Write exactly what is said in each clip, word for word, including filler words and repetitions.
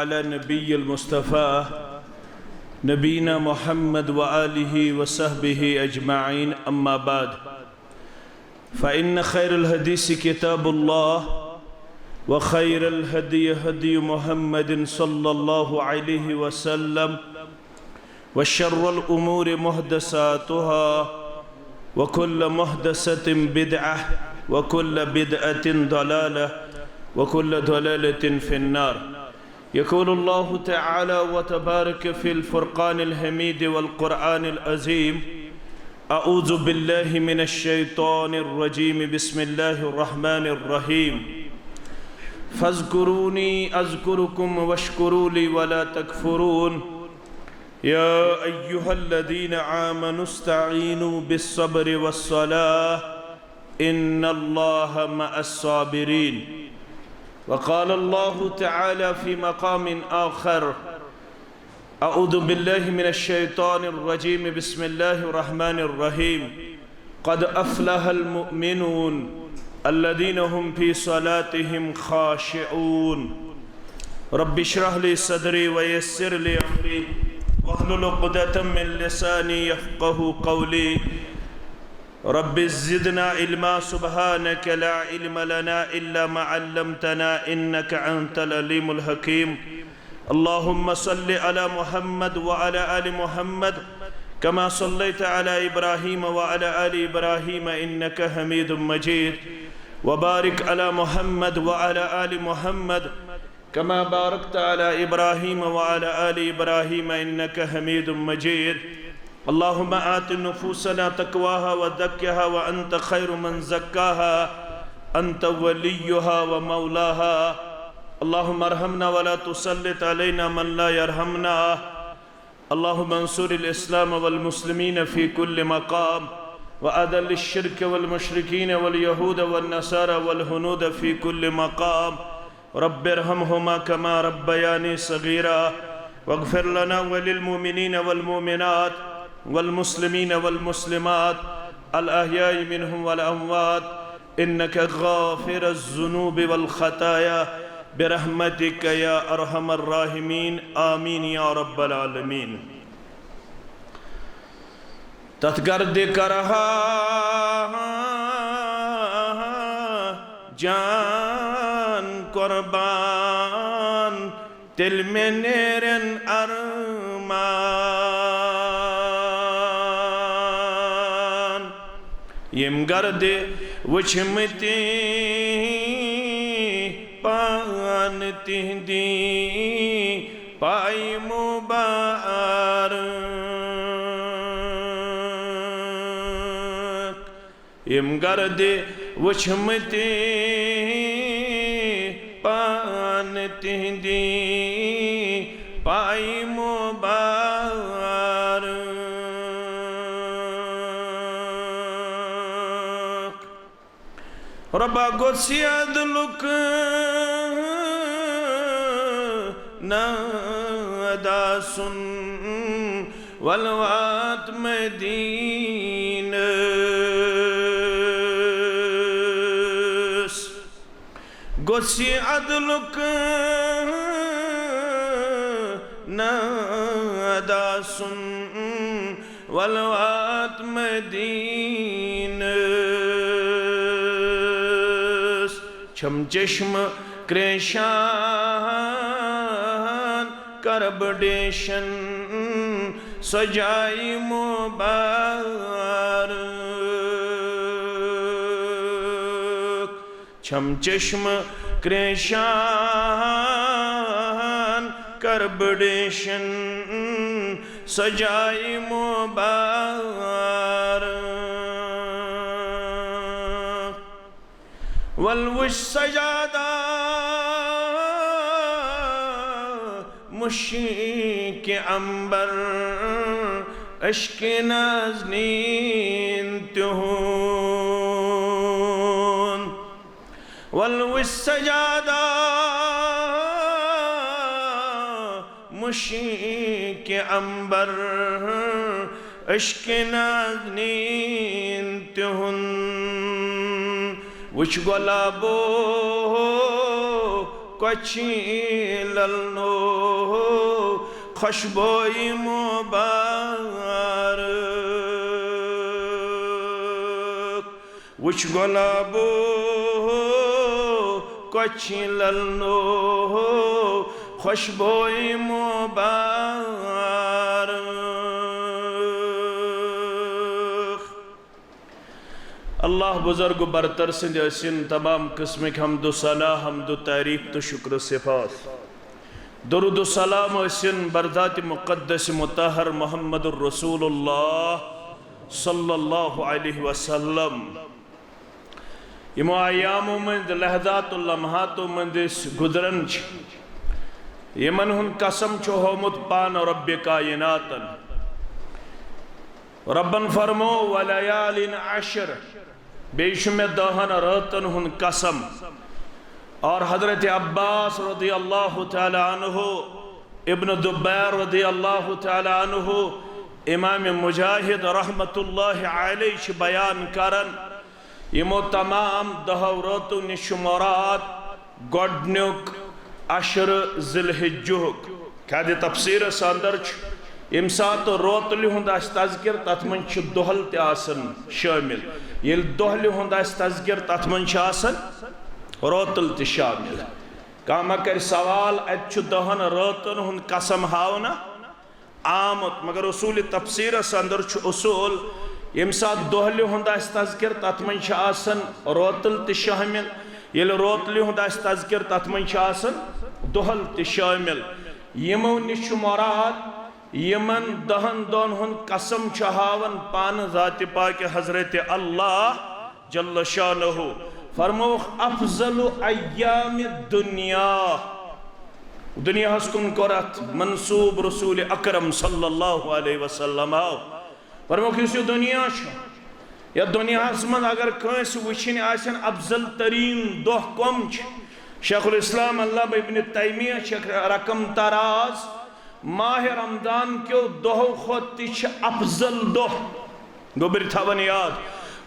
على نبي المصطفى نبينا محمد وآله وصحبه أجمعين، أما بعد، فإن خير الحديث كتاب الله، وخير الهدي هدي محمد صلى الله عليه وسلم، وشر الأمور محدثاتها، وكل محدثة بدعة، وكل بدعة ضلالة، وكل ضلالة في النار. يقول الله تعالى وتبارك في الفرقان الحميد والقرآن العظيم: أعوذ بالله من الشيطان الرجيم، بسم الله الرحمن الرحيم. فاذكروني أذكركم واشكروا لي ولا تكفرون. يا أيها الذين آمنوا استعينوا بالصبر والصلاة، إن الله مع الصابرين. وقال الله تعالى في مقام آخر: أعوذ بالله من الشيطان الرجيم، بسم الله الرحمن الرحيم. قد أفلح المؤمنون الذين هم في صلاتهم خاشعون. رب اشرح لي صدري ويسر لي أمري واحلل عقدة من لساني يفقه قولي. رب زدنا علما، سبحانك لا علم لنا إلا ما علمتنا إنك أنت العليم الحكيم. اللهم صل على محمد وعلى آل محمد كما صليت على إبراهيم وعلى آل إبراهيم إنك حميد مجيد. وبارك على محمد وعلى آل محمد كما باركت على إبراهيم وعلى آل إبراهيم إنك حميد مجيد. اللهم آت نفوسنا تقواها وزكها وأنت خير من زكاها، أنت وليها ومولاها. اللهم ارحمنا ولا تسلط علينا من لا يرحمنا. اللهم انصر الإسلام والمسلمين في كل مقام، وأذل الشرك والمشركين واليهود والنصارى والهنود في كل مقام. رب ارحمهما كما ربياني صغيرا، واغفر لنا وللمؤمنين والمؤمنات والمسلمين والمسلمات الأحياء منهم والأموات، إنك غافر الذنوب والخطايا، برحمتك يا أرحم الراحمين. آمين يا رب العالمين. تتھ گردِ کرہا جان قربان، تیٚلہِ مےٚ نیرن ارمان۔ ییٚمۍ گردِ وٕچھمٕتۍ پان تِہنٛدی پایہِ مُبارک۔ یِم گردِ وٕچھمٕتۍ پان تِہنٛدی پایہِ مُبارک۔ رۄبا گوٚژھ یہِ عدلُک نہ ادا سُن، وَلہٕ وات مدیٖنس۔ گوٚژھ یہِ عدلُک نہ ادا سُن، وَلہٕ وات مدیٖنس۔ چھم چشمہٕ کرٛیشان کربہٕ ڈیشن سۄ جایہِ مُبارک۔ چھم چشمہٕ کرٛیشان کربہٕ ڈیشن سۄ جایہِ مُبارک۔ ول وٕچھ سجادہ مُشکہِ عنبر، عشقِ نازنیٖن تِہُنٛد۔ ول وٕچھ سجادہ مُشکہِ عنبر، عشقِ نازنیٖن تِہُنٛد۔ وٕچھ گۄلابو کۄچھِ للنو خوشبوئی مبارک۔ وٕچھ گۄلابو کۄچھِ للنو خوشبوئی مبارک۔ اللہ بزرگ و برتر سٕنٛدِ ٲسِن تمام قٕسمٕکۍ حمد و ثنا، حمد و تعریف تہٕ شکر و صفات۔ درود و سلام ٲسِن بر ذات مقدس مطہر محمد الرسول اللہ صلی اللہ علیہ وسلم۔ یِمو ایامو منٛز، لحظات و لمحاتو منٛز أسۍ گُزران چھِ، یِمن ہُنٛد قسم چھُ ہومُت پانہٕ رب کائناتن۔ ربن فرمو، "ولیال عشر"، بیٚیہِ چھُ مےٚ دَہَن رٲژن ہُنٛد قسم۔ اور حضرت عباس رضی اللہ تعالیٰ عنہ، ابن زبیر رضی اللہ تعالیٰ عنہ، امام مجاہد رحمت اللہ علیہ چھِ بیان کران، یِمو تمام دَہو رٲژو نِش چھُ مراد گۄڈٕنیُک عشر ذی الحجُک۔ کیازِ تفسیرس اندر چھُ ییٚمہِ ساتہٕ روتلہِ ہُنٛد آسہِ تذکر، تتھ منٛز چھُ دۄہل تہِ آسان شٲمِل۔ ییٚلہِ دۄہلہِ ہُنٛد آسہِ تذکر، تتھ منٛز چھُ آسان روتل تہِ شٲمِل۔ کانٛہہ ما کرِ سوال، اتہِ چھُ دَہَن رٲژن ہُنٛد قسم ہاونہٕ آمُت، مگر اصوٗلِ تفسیرس اندر چھُ اصوٗل، ییٚمہِ ساتہٕ دۄہلہِ ہُنٛد آسہِ تذکر، تتھ منٛز چھِ آسان روتل تہِ شٲمِل۔ ییٚلہِ روتلہِ ہُنٛد آسہِ تذکر، تتھ منٛز چھِ آسان دۄہل تہِ شٲمِل۔ یِمو نِش چھُ مراد، یِمن دَہَن دۄہن ہُنٛد قسم چھُ ہاوان پانہٕ ذاتِ پاکہِ حضرت اللہ جل شانہ۔ فرمووُکھ، "افضل ایام الدنیا"۔ دُنیاہس کُن کوٚر اتھ منسوب رسول اکرم صلی اللہ علیہ وسلم۔ فرمووُکھ، یُس یہِ دُنیا چھُ، یتھ دُنیاہس منٛز اگر کٲنٛسہِ وٕچھِنۍ آسن افضل ترین دۄہ کۄم چھِ، شیخ الاسلام علامہ ابن تیمیہ چھِ رقم تراز، ماہِ رمضان کیو دۄہو کھۄتہٕ تہِ چھِ افضل دۄہ۔ گوٚبرۍ تھاوان یاد،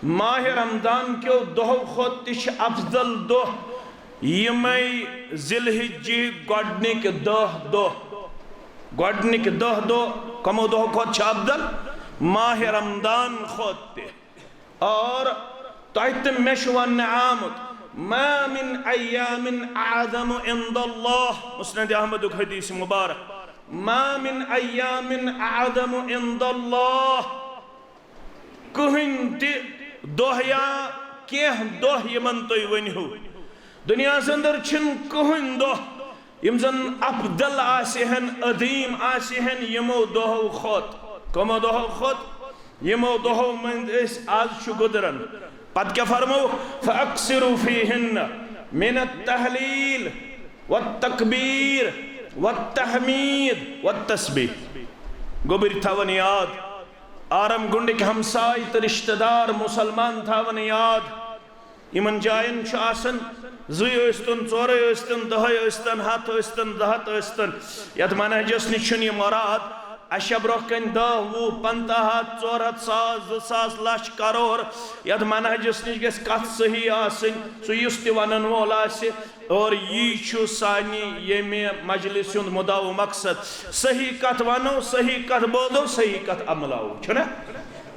ماہِ رمضان کیو دۄہو کھۄتہٕ تہِ چھِ افضل دۄہ یِمے ذی الحجٕکۍ گۄڈٕنِکۍ دَہ دۄہ۔ گۄڈٕنِکۍ دَہ دۄہ کمو دۄہو کھۄتہٕ چھِ افضل؟ ماہِ رمضان کھۄتہٕ تہِ۔ اور تۄہہِ تہٕ مےٚ چھُ وننہٕ آمُت، "ما من ایام اعظم عند اللہ"، مسند احمدُک حدیث مبارک، "ما من ایام اعظم عند اللہ"، کٕہٕنۍ تہِ دۄہ یا کینٛہہ دۄہ یِمن تُہۍ ؤنِو، دُنیاہس اندر چھِنہٕ کٕہٕنۍ دۄہ یِم زن افضل آسہِ ہن، عظیم آسہِ ہن یِمو دۄہو کھۄتہٕ۔ کمو دۄہو کھۄتہٕ؟ یِمو دۄہو منٛز أسۍ آز چھِ گُزران۔ پتہٕ کیٛاہ فرمو؟ "فاکثروا فیہن من التہلیل والتکبیر والتحمید والتسبیح"۔ گوٚبرۍ تھاوان یاد، آرم گنڈٕکۍ ہمساے تہٕ رشتہٕ دار مسلمان تھاوان یاد، یِمن جاین چھُ آسان زٕے ٲسۍتن، ژورے ٲسۍتن، دَہے ٲسۍتن، ہتھ ٲسۍتن، زٕ ہتھ ٲسۍتن۔ یتھ منہجس نِش چھُنہٕ یہِ مراد، اسہِ چھا برونٛہہ کنہِ دَہ، وُہ، پنٛژاہ، ہتھ، ژور ہتھ، ساس، زٕ ساس، لچھ، کرور۔ یتھ منہجس نِش گژھِ کتھ صحیح آسٕنۍ، سُہ یُس تہِ ونن وول آسہِ۔ اور یی چھُ سانہِ ییٚمہِ مجلسہِ ہُنٛد مُدعا و مقصد۔ صحیح کتھ ونو، صحیح کتھ بوزو، صحیح کتھ عملاوو، چھُنہ؟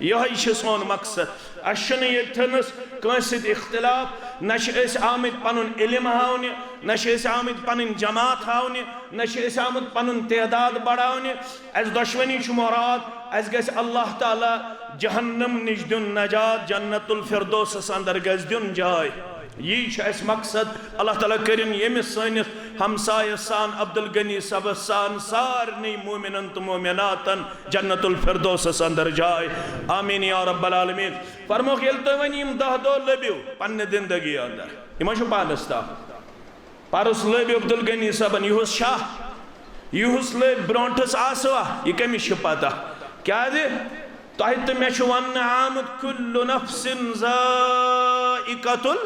یِہوٚے چھُ سون مقصد۔ اَسہِ چھُنہٕ ییٚتھٮ۪نَس کٲنٛسہِ سۭتۍ اختلاف، نہ چھِ أسۍ آمٕتۍ پنُن علم ہاونہِ، نہ چھِ أسۍ آمٕتۍ پنٕنۍ جماعت ہاونہِ، نہ چھِ أسۍ آمٕتۍ پنُن تعداد بڑاونہِ۔ اَسہِ دۄشوٕنی چھُ مراد، اَسہِ گژھِ اللہ تعالیٰ جہنم نِش دیُن نجات، جنت الفردوسس اندر گژھِ دیُن جاے۔ یی چھُ اَسہِ مقصد۔ اللہ تعالیٰ کٔرِن ییٚمِس سٲنِس ہمسایس سان، عبدالغنی صٲبس سان، سارنٕے مومنن تہٕ مومناتن جنت الفردوسس اندر جاے۔ آمین یا رب العالمین۔ فرموکھ، ییٚلہِ تُہۍ وۄنۍ یِم دَہ دۄہ لٔبِو پننہِ زندگی اندر، یہِ ما چھُ پانس تام؟ پرُس لٔبۍ عبدالغنی صٲبن یُہُس شاہ، یُہُس لٔبۍ برونٹھس آسوا، یہِ کٔمِس چھِ پتہ؟ کیازِ؟ تۄہہِ تہٕ مےٚ چھُ وننہٕ آمُت، "کل نفس ذائقۃ ال"،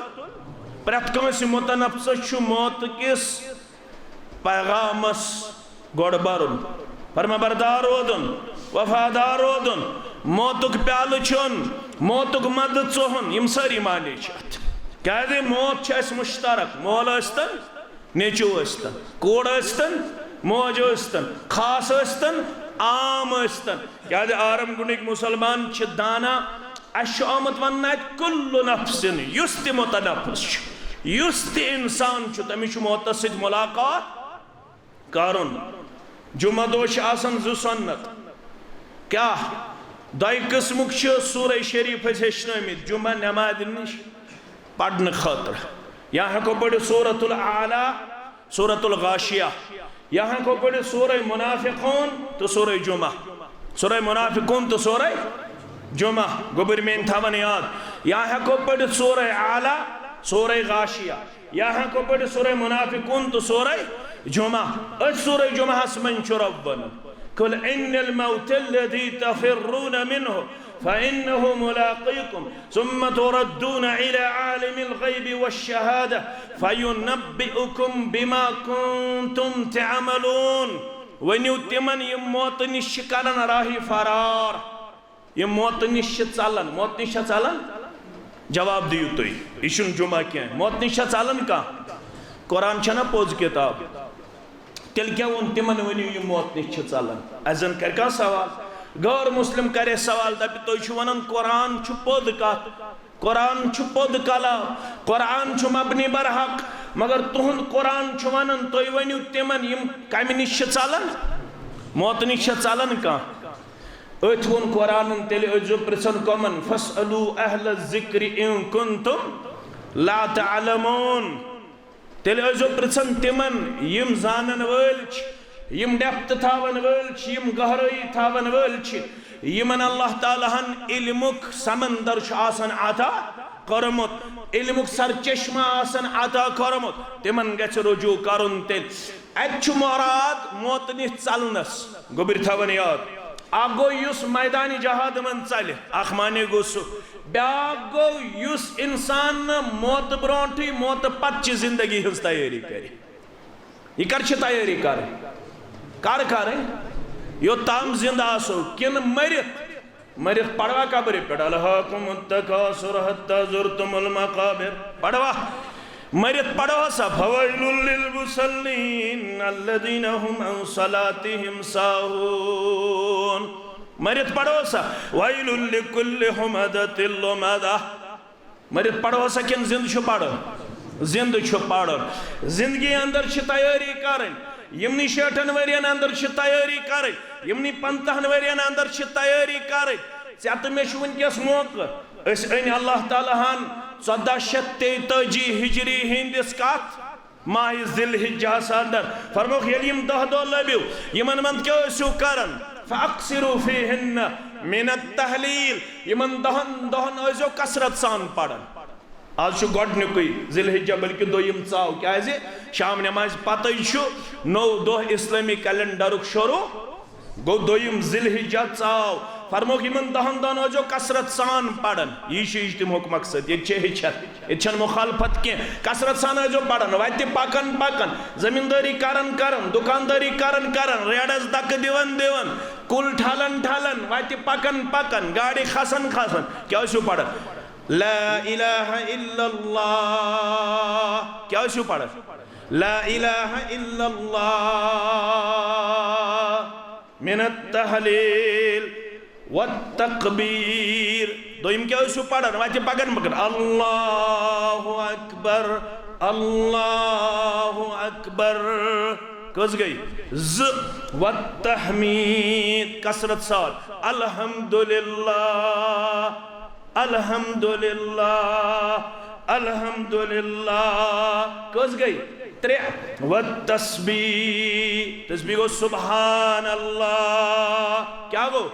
پرٛٮ۪تھ کٲنٛسہِ متنفسس چھُ موت کِس پیغامس گۄڈٕ برُن، فرمانبردار روزُن، وفادار روزُن، موتُک پیالہٕ چیوٚن، موتُک مزٕ ژوٚہُن، یِم سٲری معنی چھِ اتھ۔ کیازِ موت چھُ اسہِ مشترک، مول ٲسۍتن، نیٚچو ٲسۍتن، کوٗر ٲسۍتن، موج ٲسۍتن، خاص ٲسۍتن، عام ٲسۍتن۔ کیٛازِ آرم گُنڈٕکۍ مُسلمان چھِ دانا۔ اَسہِ چھُ آمُت وننہٕ اَتہِ کُلُّ نفسن، یُس تہِ مُتنفس چھُ، یُس تہِ اِنسان چھُ، تٔمِس چھُ موتس سۭتۍ مُلاقات کرُن۔ جمعہ دۄہ چھِ آسان زٕ سُنت۔ کیٛاہ؟ دۄیہِ قٕسمُک چھِ سورہ شریٖف أسۍ ہیٚچھنٲومٕتۍ جمعہ نمازِ نِش پرنہٕ خٲطرٕ۔ یا ہٮ۪کو پٔرِتھ سورۃ الاعلیٰ، سورۃ الغاشیہ، یا ہٮ۪کو پٔرِتھ سورہ منافقون تہٕ سورہ جمعہ۔ سورہ منافقون تہٕ سورہ جمعہ، گوٚبٕرۍ میٛٲنۍ تھاوان یاد۔ یا ہٮ۪کو پٔرِتھ سورہ اعلیٰ، سورہ غاشیہ، یا ہٮ۪کو پٔرِتھ سورہ منافقون تہٕ سورہ جمعہ۔ أتھۍ سورہ جمعہس منٛز چھُ رۄب ونان، "قل ان الموت الذي تفرون منه فانه ملاقيكم ثم تردون الى عالم الغيب والشهادة فينبئكم بما كنتم تعملون"۔ ؤنِو تِمن، یِم موتہٕ نِش چھِ کران راہی فرار۔ یِم موتہٕ نِش چھِ ژلان، موتہٕ نِش چھا ژلان؟ جواب دِیِو تُہۍ، یہِ چھُنہٕ جمعہ کینٛہہ۔ موتہٕ نِش چھا ژلان کانٛہہ؟ قرآن چھَنا پوٚز کِتاب؟ تیٚلہِ کیٛاہ ووٚن تِمن؟ ؤنِو، یِم موتہٕ نِش چھِ ژلان۔ اَسہِ زَن کَرِ کانٛہہ سوال، غٲر مسلم کَرِ اَسہِ سوال، دَپہِ، "تُہۍ چھِو وَنان قرآن چھُ پوٚد کَتھ، قرآن چھُ پوٚد کلام، قرآن چھُ مبنی بر حق، مگر تُہُنٛد قرآن چھُ وَنان"، تُہۍ ؤنِو تِمن، یِم کَمہِ نِش چھِ ژلان؟ موتہٕ نِش چھا ژلان کانٛہہ؟ أتھۍ ووٚن قرآنن، تیٚلہِ ٲسۍزیو پرٛژھان کۄمن؟ "فاسألوا اہل الذکر ان کنتم لا تعلمون"۔ تیٚلہِ ٲسۍزیو پرٛژھان تِمن، یِم زانن وٲلۍ چھِ، یِم ڈیپتھ تھاون وٲلۍ چھِ، یِم گہرٲیی تھاون وٲلۍ چھِ، یِمن اللہ تعالیٰ ہن علمُک سمندر چھُ آسان عطا کوٚرمُت، علمُک سرچشمہ آسان عطا کوٚرمُت، تِمن گژھِ رجوع کرُن تیٚلہِ۔ اتہِ چھُ مراد موتہٕ نِش ژلنس۔ گوٚبٕرۍ تھاوان یاد، اکھ گوٚو یُس میدانِ جہاد منٛز ژلہِ، اکھ معنی گوٚو سُہ۔ بیاکھ گوٚو یُس انسان نہٕ موتہٕ برونٹھٕے، موتہٕ پتہٕ چہِ زندگی ہٕنٛز تیٲری کرِ۔ یہِ کر چھِ تیٲری کرٕنۍ؟ کر کرٕنۍ؟ یوٚتام زندٕ آسو کِنہٕ مٔرِتھ؟ مٔرِتھ پڑوا قبرِ پٮ۪ٹھ؟ الہاکم التکاثر حتی زرتم المقابر۔ پڑوا؟ مٔرِتھ پڑوا سا؟ فویل للمصلین الذین هم عن صلاتهم ساہون۔ مٔرِتھ پڑوا سا؟ ویل لکل ہمزۃ لمزہ۔ مٔرِتھ پڑوا سا کِنہٕ زِندٕ چھُ پرُن؟ زِندٕ چھُ پرُن۔ زِندگی اندر چھِ تیٲری کرٕنۍ۔ یِمنٕے شیٹھن ؤرین اندر چھِ تیٲری کرٕنۍ۔ یِمنٕے پنٛژاہن ؤرین اندر چھِ تیٲری کرٕنۍ۔ ژےٚ تہٕ مےٚ چھُ وٕنکیٚس موقعہٕ۔ أسۍ أنۍ اللہ تعالیٰ ہن ژۄدہ شیٚتھ تیتٲجی ہجری ہٕنٛدِس کتھ ماہِ ذی الحجہ ہس اندر۔ فرموکھ، ییٚلہِ یِم دَہ دۄہ لٔبِو، یِمن منٛز کیٛاہ ٲسِو کران؟ فاکثروا فیہن من التہلیل۔ یِمن دَہن دۄہن ٲسۍزیو کثرت سان پران۔ آز چھُ گۄڈٕنیُکُے ذی الحجہ، بلکہِ دوٚیِم ژاو، کیازِ شام نمازِ پتے چھُ نوٚو دۄہ اسلٲمی کیلنڈرُک شروع۔ گوٚو دوٚیِم ذی الحجہ ژاو۔ فرموکھ، یِمن دَہن دۄہن ٲسۍزیو کثرت سان پران۔ یی چھُ اجتماعُک مقصد، ییٚتہِ چھِ ہیٚچھان، ییٚتہِ چھَنہٕ مُخالفت کینٛہہ۔ کثرت سان ٲسۍزیو پران، وتہِ پکان پکان، زمیٖندٲری کران کران، دُکاندٲری کران کران، ریڈس دکہٕ دِوان دِوان، کُل ٹھلان ٹھلان، وتہِ پکان پکان، گاڑِ کھسان کھسان۔ کیٛاہ ٲسِو پران؟ لا الہ الا اللہ۔ کیٛاہ ٲسِو پران؟ لا الہ الا اللہ۔ من التہلیل والتکبیر۔ دوٚیِم کیٛاہ ٲسِو پران؟ وتہِ پکان پکان، اللہ اکبر، اللہ اکبر۔ کٔژ گٔے؟ زٕ۔ والتحمید، کثرت سان، الحمدللہ۔ الحمدللہ، الحمدللہ۔ کٔژ گٔے؟ ترٛےٚ۔ والتسبیح، تسبیح گوٚو سبحان اللہ۔ کیٛاہ گوٚو؟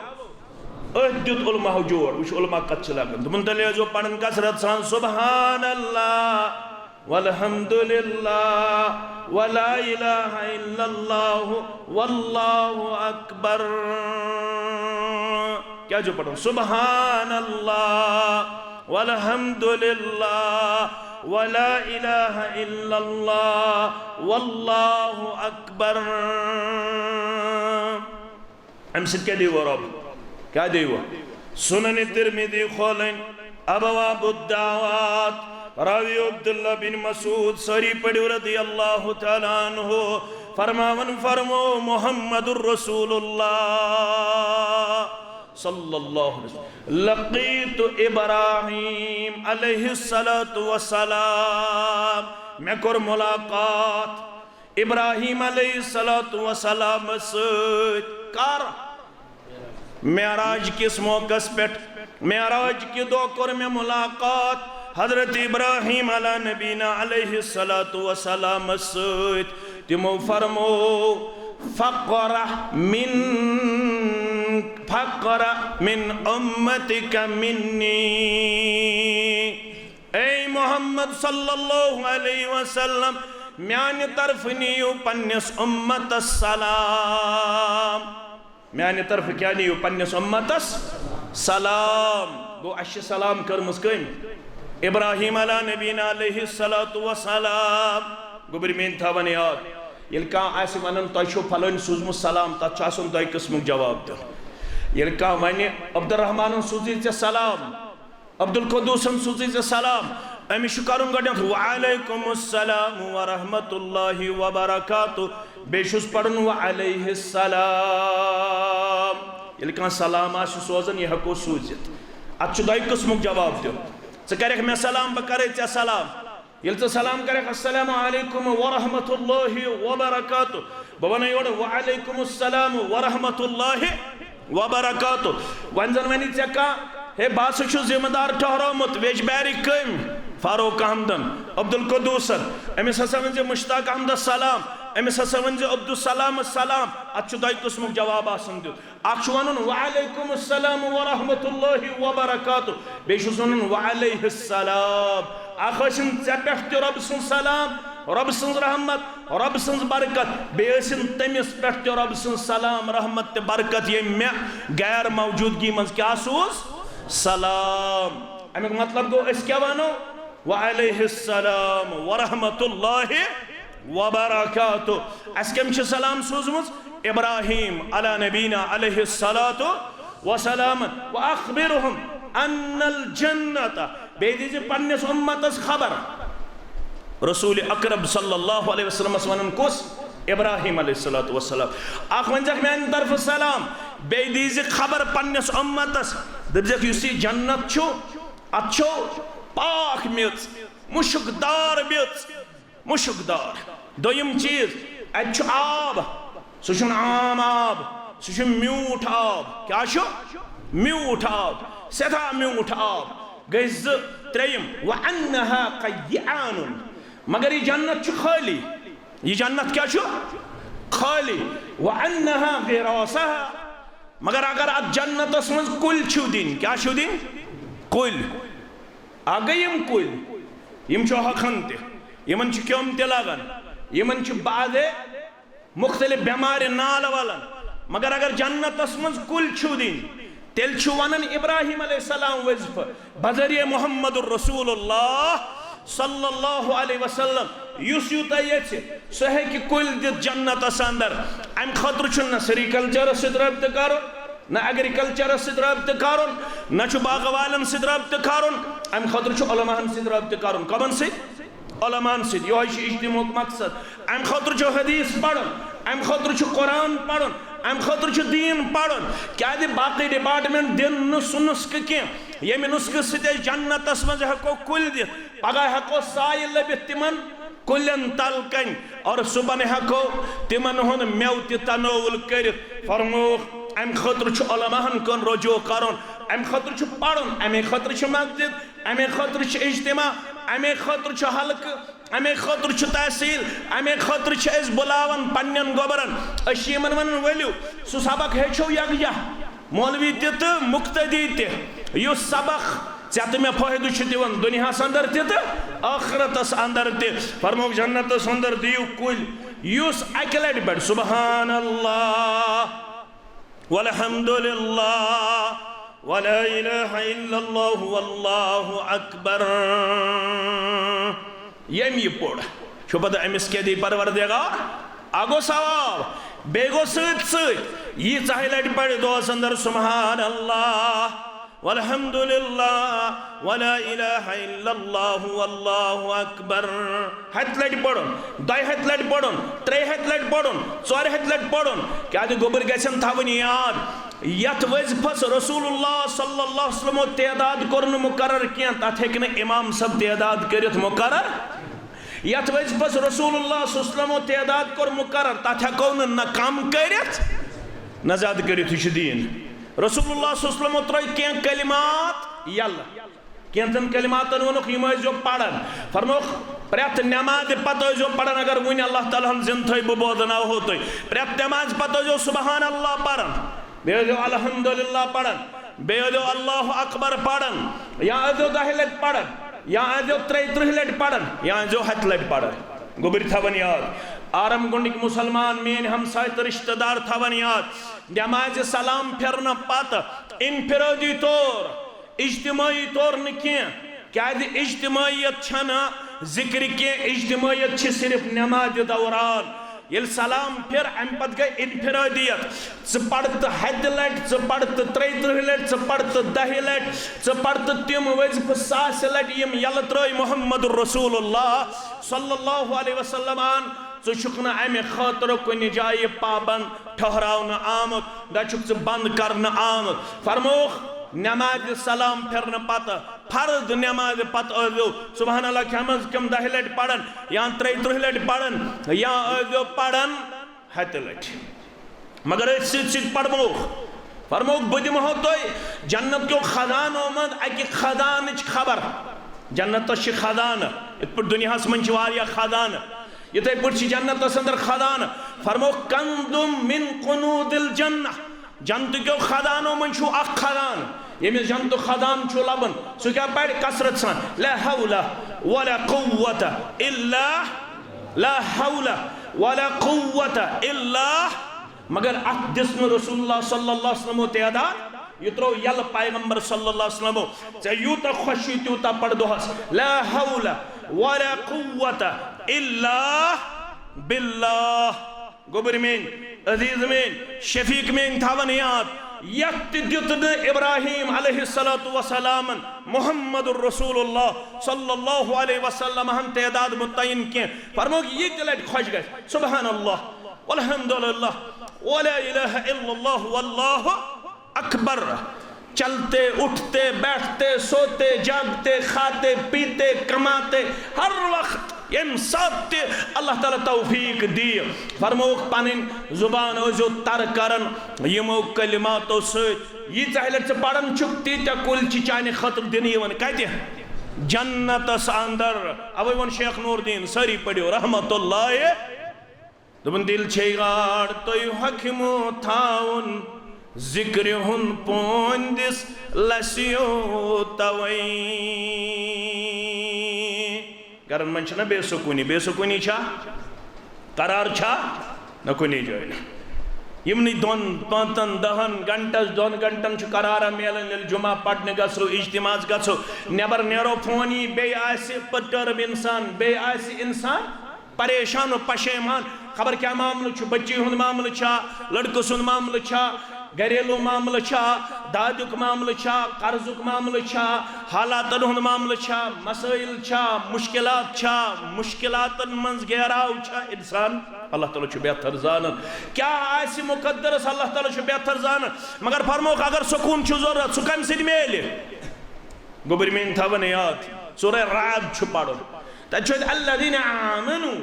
أتھۍ دیُت علماہو جوڑ۔ وٕچھ، علماء کتھ چھِ لگان۔ دوٚپُن، تیٚلہِ ٲسۍزیو پران کثرت سان سبحان اللہ۔ والحمد للہ ولا الہ الا اللہ واللہ اکبر۔ کیا چھو پڑھو؟ سبحان اللہ والحمد للہ ولا الہ الا اللہ واللہ اکبر۔ امہِ سۭتۍ کیٛاہ دِیِو رۄب؟ کیٛاہ دِیِو؟ سنن ترمذی کھولٕنۍ، ابواب الدعوات، راوی عبداللہ بن مسعود، سٲری پٔرِو رضی اللہ تعالیٰ عنہ، فرماوان فرمو محمد رسول اللہ صلی اللہ علیہ وسلم، لقیت ابراہیم علیہ الصلوۃ والسلام، مےٚ کوٚر ملاقات ابراہیم علیہ الصلوۃ والسلام سۭتۍ۔ کر؟ معراج کِس موقعس پٮ۪ٹھ، معراج کہِ دۄہ کوٚر مےٚ ملاقات حضرت ابراہیم علی نبینا علیہ الصلوۃ والسلام سۭتۍ۔ تِمو فرمو، فقر من، فقر من امتک منی۔ اے محمد صلی اللہ علیہ وسلم، میانہِ طرفہٕ نِیِو پننِس اُمتس سلام۔ میانہِ طرفہٕ کیٛاہ نِیِو پننِس اُمتس؟ سلام۔ گوٚو، اَسہِ چھِ سلام کٔرمٕژ کٔمۍ؟ ابراہیم علی نبینا علیہ الصلوۃ والسلام۔ گوٚبرۍ میٲنۍ تھاوان یاد، ییٚلہِ کانٛہہ آسہِ ونان، "تۄہہِ چھُو فلٲنۍ سوٗزمُت سلام"، تتھ چھُ آسان دۄیہِ قٕسمُک جواب دیُن۔ ییٚلہِ کانٛہہ ونہِ، "عبدالرحمانن سوٗزٕے ژےٚ سلام"، عبدالقدوسن سوٗزٕے ژےٚ سلام۔ أمِس چھُ کرُن گۄڈٕنٮ۪تھ، "وعلیکم السلام ورحمۃ اللہ وبرکاتہ"، بیٚیہِ چھُس پرُن، "وعلیہ السلام"۔ ییٚلہِ کانٛہہ سلام آسہِ سوزان، یہِ ہٮ۪کو سوٗزِتھ۔ اتھ چھُ دۄیہِ قٕسمُک جواب دیُن۔ ژٕ کرکھ مےٚ سلام، بہٕ کرے ژےٚ سلام۔ ییٚلہِ ژٕ سلام کرکھ، "السلام علیکم ورحمۃ اللہ وبرکاتہ"، بہٕ وَنَے یورٕ، "وعلیکم السلام ورحمۃ اللہ وبرکاتہ"۔ وۄنۍ زَن وَنہِ ژےٚ کانٛہہ، "ہے، بہٕ ہسا چھُس ذمہٕ دار ٹھہرومُت"، ویجبیارٕکۍ کٔمۍ؟ فاروق احمدن، عبدالقدوسن، أمِس ہسا ؤنۍ زِ مشتاق احمدس سلام، أمِس ہسا ؤنۍ زِ عبدالسلامس سلام۔ اَتھ چھُ دۄیہِ قٕسمُک جواب آسان دیُن۔ اکھ چھُ وَنُن، "وعلیکم السلام ورحمۃ اللہ وبرکاتہ"، بیٚیہِ چھُس وَنُن، "وعلیہ السلام"۔ اکھ ٲسِن ژےٚ پٮ۪ٹھ تہِ رۄب سٕنٛز سلام، رۄب سٕنٛز رحمت، رۄب سٕنٛز برکت، بیٚیہِ ٲسِن تٔمِس پٮ۪ٹھ تہِ رۄب سٕنٛز سلام، رحمت تہٕ برکت، ییٚمۍ مےٚ غیر موجودگی منٛز کیٛاہ سوٗز؟ سلام۔ اَمیُک مطلب گوٚو، أسۍ کیٛاہ وَنو؟ وعلیہ السلام ورحمۃ اللہ وبرکاتہ۔ اَسہِ کٔمۍ چھِ سلام سوٗزمٕژ؟ ابراہیم علی نبینا علیہ الصلوۃ والسلام۔ واخبرهم ان الجنۃ، بیٚیہِ دیٖزِ پننِس اُمتس خبر۔ رسول اکرم صلی اللہ علیہ وسلمس ونان کُس؟ ابراہیم علیہ الصلوۃ والسلام۔ اکھ ؤنۍ زیکھ میانہِ طرفہٕ سلام، بیٚیہِ دیٖزِ خبر پننِس اُمتس، دٔپزیکھ، یُس یہِ جنت چھُ، اتھ چھُ پاک میٚژ، مُشک دار میٚژ، مُشک دار۔ دوٚیِم چیٖز، اَتہِ چھُ آب، سُہ چھُنہٕ عام آب، سُہ چھُ میوٗٹھ آب۔ کیٛاہ چھُ؟ میوٗٹھ آب، سٮ۪ٹھاہ میوٗٹھ آب۔ گٔے زٕ۔ ترٛیٚیِم، وَأَنَّهَا قَيْعَانٌ، مگر یہِ جنت چھُ خٲلی۔ یہِ جنت کیٛاہ چھُ؟ خٲلی۔ وَأَنَّهَا غِرَاسَهَا، مگر اگر اتھ جنتس منٛز کُلۍ چھِو دِنۍ، کیٛاہ چھِو دِنۍ؟ کُلۍ۔ اکھ گٔے یِم کُلۍ، یِم چھِ ہۄکھان تہِ، یِمن چھِ کیوٚم تہِ لگان، یِمن چھِ بعضے مختلف بٮ۪مارِ نالہٕ ولان۔ مگر اگر جنتس منٛز کُلۍ چھِو دِنۍ، تیٚلہِ چھُ ونان ابراہیم علیہ السلام وظیفہٕ بذریعہ محمد رسول اللہ صلی اللہ علیہ وسلم، یُس یوٗتاہ یژھِ، سُہ ہیٚکہِ کُلۍ دِتھ جنتس اندر۔ امہِ خٲطرٕ چھُنہٕ نہ سیریکلچرس سۭتۍ رٲبطہٕ کرُن، نہ ایگریکلچرس سۭتۍ رٲبطہٕ کرُن، نہ چھُ باغہٕ والٮ۪ن سۭتۍ رٲبطہٕ کرُن۔ امہِ خٲطرٕ چھُ علماہن سۭتۍ رٲبطہٕ کرُن۔ کمن سۭتۍ؟ علماہن سۭتۍ۔ یِہوٚے چھُ اجتماعُک مقصد۔ امہِ خٲطرٕ چھُ حدیث پرُن، امہِ خٲطرٕ چھُ قرآن پرُن، امہِ خٲطرٕ چھُ دیٖن پرُن۔ کیازِ باقٕے ڈپارٹمنٹ دِن نہٕ سُہ نسخہٕ کینٛہہ، ییٚمہِ نسخہٕ سۭتۍ أسۍ جنتس منٛز ہٮ۪کو کُلۍ دِتھ، پگاہ ہٮ۪کو سایہِ لٔبِتھ تِمن کُلٮ۪ن تل کنۍ، اور صُبحن ہٮ۪کو تِمن ہُنٛد مٮ۪وٕ تہِ تناول کٔرِتھ۔ فرمووُکھ، امہِ خٲطرٕ چھُ علماہن کُن رجوع کرُن، امہِ خٲطرٕ چھُ پرُن، امے خٲطرٕ چھِ مسجد، امے خٲطرٕ چھُ اجتماع، امے خٲطرٕ چھُ حلقہٕ، امے خٲطرٕ چھُ تحصیل، امے خٲطرٕ چھِ أسۍ بُلاوان پننٮ۪ن گوٚبرن۔ أسۍ چھِ یِمن ونان، ؤلِو، سُہ سبق ہیٚچھو یکجاہ، مولوی تہِ تہٕ مقتدی تہِ۔ یُس سبق ژےٚ تہٕ مےٚ فٲیدٕ چھُ دِوان دُنیاہس اندر تہِ تہٕ ٲخرتس اندر تہِ۔ فرمووُکھ، جنتس اندر دِیِو کُلۍ، یُس اکہِ لٹہِ پرِ سبحان اللہ، والحمد للہ، ولا الہ الا اللہ، واللہ اکبر۔ ییٚمۍ یہِ پوٚر، چھُ پتہ أمِس کیٛاہ دی پروردگار؟ اکھ گوٚو ثواب، بیٚیہِ گوٚو سۭتۍ سۭتۍ ییٖژاہے لٹہِ پرِ دۄہس اندر سبحان اللہ، والحمد للہ ولا الہ الا اللہ واللہ اکبر۔ ہتہِ لٹہِ پرُن، دۄیہِ ہتہِ لٹہِ پرُن، ترٛیٚیہِ ہتہِ لٹہِ پرُن، ژورِ ہتہِ لٹہِ پرُن۔ کیازِ گوٚبٕرۍ گژھن تھاوٕنۍ یاد، یتھ وظیفس رسول اللہ صلی اللہ علیہ وسلمو تعداد کوٚر نہٕ مقرر کینٛہہ، تتھ ہیٚکہِ نہٕ امام صٲب تعداد کٔرِتھ مقرر۔ یتھ وظیفس رسول اللہ صلی اللہ علیہ وسلمو تعداد کوٚر مقرر، تتھ ہیٚکو نہٕ نہ کم کٔرِتھ نہ زیادٕ کٔرِتھ۔ یہِ چھُ دیٖن۔ رسول اللہ صلی اللہ علیہ وسلمو ترٲے کینٛہہ کلمات یلہٕ۔ کینٛژن کلماتن ووٚنُکھ، یِم ٲسۍزیو پران۔ فرمووُکھ، پرٛٮ۪تھ نٮ۪مازِ پتہٕ ٲسۍزیو پران، اگر وُنہِ اللہ تعالیٰ ہن زِندٕ تھٲے، بہٕ بوزناوہو تُہۍ۔ پرٛٮ۪تھ نٮ۪مازِ پتہٕ ٲسۍزیو سبحان اللہ پران، بیٚیہِ ٲسۍزیو الحمدللہ پران، بیٚیہِ ٲسۍزیو اللہ اکبر پران، یا ٲسۍزیو دَہہِ لٹہِ پران، یا ٲسۍزیو ترٛیہِ ترٕٛہہِ لٹہِ پران، یا ٲسۍزیو ہتہِ لٹہِ پران۔ گوٚبٕرۍ تھاوان یاد، آرم گنڈٕکۍ مسلمان، میٲنۍ ہمساے تہٕ رشتہٕ دار تھاوان یاد، نٮ۪مازِ سلام پھرنہٕ پتہٕ انفرادی طور، اجتماعی طور نہٕ کینٛہہ، کیازِ اجتماعیت چھنہٕ ذکر کینٛہہ، اجتماعیت چھِ صرف نٮ۪مازِ دوران۔ ییٚلہِ سلام پھر، امہِ پتہٕ گٔے انفرادیت۔ ژٕ پرتہٕ ہتہِ لٹہِ، ژٕ پرتہٕ ترٛیہِ ترٕٛہہِ لٹہِ، ژٕ پرتہٕ دَہہِ لٹہِ، ژٕ پرتہٕ تِم وظیفہٕ ساسہِ لٹہِ، یِم یلہٕ ترٲے محمد رسول اللہ صلی اللہ علیہ وسلمن۔ ژٕ چھُکھ نہٕ امہِ خٲطرٕ کُنہِ جایہِ پابند ٹھہراونہٕ آمُت، نہ چھُکھ ژٕ بند کرنہٕ آمُت۔ فرمووُکھ، نٮ۪مازِ سلام پھرنہٕ پتہٕ، فرض نٮ۪مازِ پتہٕ ٲسۍزیو سبحان اللہ کم از کم دَہہِ لٹہِ پران، یا ترٛیہِ ترٕٛہہِ لٹہِ پران، یا ٲسۍزیو پران ہتہِ لٹہِ۔ مگر أتھۍ سۭتۍ سۭتۍ پرمووُکھ، فرمووُکھ، بہٕ دِمہو تۄہہِ جنت کیو خزانو منٛز اکہِ خزانٕچ خبر۔ جنتس چھِ خزانہٕ، یِتھ پٲٹھۍ دُنیاہس منٛز چھِ واریاہ خزانہٕ، یِتھے پٲٹھۍ چھِ جنتس اندر خزانہٕ۔ فرمووُکھ، کنز من کنوز الجنہ، جنتہٕ کیو خزانو منٛز چھُ اکھ خزانہٕ، ییٚمِس جنتُک خزانہٕ چھُ لبان، سُہ کیٛاہ پرِ؟ کثرت سان، لا حول ولا قوة الا، لا حول ولا قوة الا۔ مگر اتھ دِژ نہٕ رسول اللہ صلی اللہ علیہ وسلمو تعداد، یہِ ترٛوو یلہٕ پیغمبر صلی اللہ علیہ وسلمو۔ ژےٚ یوٗتاہ خۄش چھُے تیوٗتاہ پَر دۄہَس، لا حول ولا قوة الا باللہ۔ گوٚبٕرۍ میٲنۍ، عزیز میٲنۍ، شفیق میٲنۍ تھاوَن یاد، یَتھ تہِ دیُت نہٕ ابراہیم علیہ الصلوۃ والسلامن محمد رسول اللہ صلی اللہ علیہ وسلم ہن تعداد متعین کینٛہہ۔ فرمووُکھ، یہِ تہِ لٹہِ خۄش گژھِ، سبحان اللہ، والحمد للہ، ولا الہ الا اللہ، واللہ اکبر۔ چلتے، اٹھتے، بیٹھتے، سوتے، جاگتے، کھاتے، پیتے، کماتے، ہر وقت، ییٚمہِ ساتہٕ تہِ اللہ تعالیٰ توفیق دِیہِ، فرمووُکھ، پنٕنۍ زبان ٲسۍزیو تر کران یِمو کلماتو سۭتۍ۔ ییٖژاہ لٹہِ ژٕ پران چھُکھ، تیٖتیٛاہ کُلۍ چھِ چانہِ خٲطرٕ دِنہٕ یِوان۔ کتہِ؟ جنتس اندر۔ اوے ووٚن شیخ نور الدین، سٲری پٔرِو رحمت اللہ۔ دوٚپُن، دِل چھے گاڈ تُہۍ حۄکھِ مو تھاوُن، ذِکرِ ہُنٛد پون دِس لَسیو تَوَے۔ گَرَن منٛز چھَنہ بے سکوٗنی، بے سکوٗنی چھا؟ قرار چھا؟ نہ کُنی جایہِ نہٕ۔ یِمنٕے دۄن، پانٛژَن، دَہَن گھنٹَس، دۄن گھنٹَن چھُ قرارا میلان، ییٚلہِ جمعہ پَرنہِ گژھو، اجتماعَس گژھو، نٮ۪بَر نیرو، فون یی، بیٚیہِ آسہِ perturb اِنسان، بیٚیہِ آسہِ اِنسان پریشان و پشیمان، خبر کیا معاملہٕ چھُ، بچی ہُنٛد معاملہٕ چھا، لڑکہٕ سُنٛد معاملہٕ چھا، گھریلو معاملہٕ چھا، دادیُک معاملہٕ چھا، قرضُک معاملہٕ چھا، حالاتن ہُنٛد معاملہٕ چھا، مسائل چھا، مشکلات چھا، مشکلاتن منٛز گیراو چھا، انسان اللہ تعالیٰ چھُ بہتر زانان۔ کیا آسہِ مقدرس، اللہ تعالیٰ چھُ بہتر زانان۔ مگر فرمووُکھ، اگر سکوٗن چھُ ضروٗرت، سُہ کمہِ سۭتۍ میلہِ؟ گوٚبٕرۍ میٲنۍ تھاوَن یاد، سورہ رعد چھُ پرُن۔ تَتہِ چھُ اَسہِ الذین آمنوا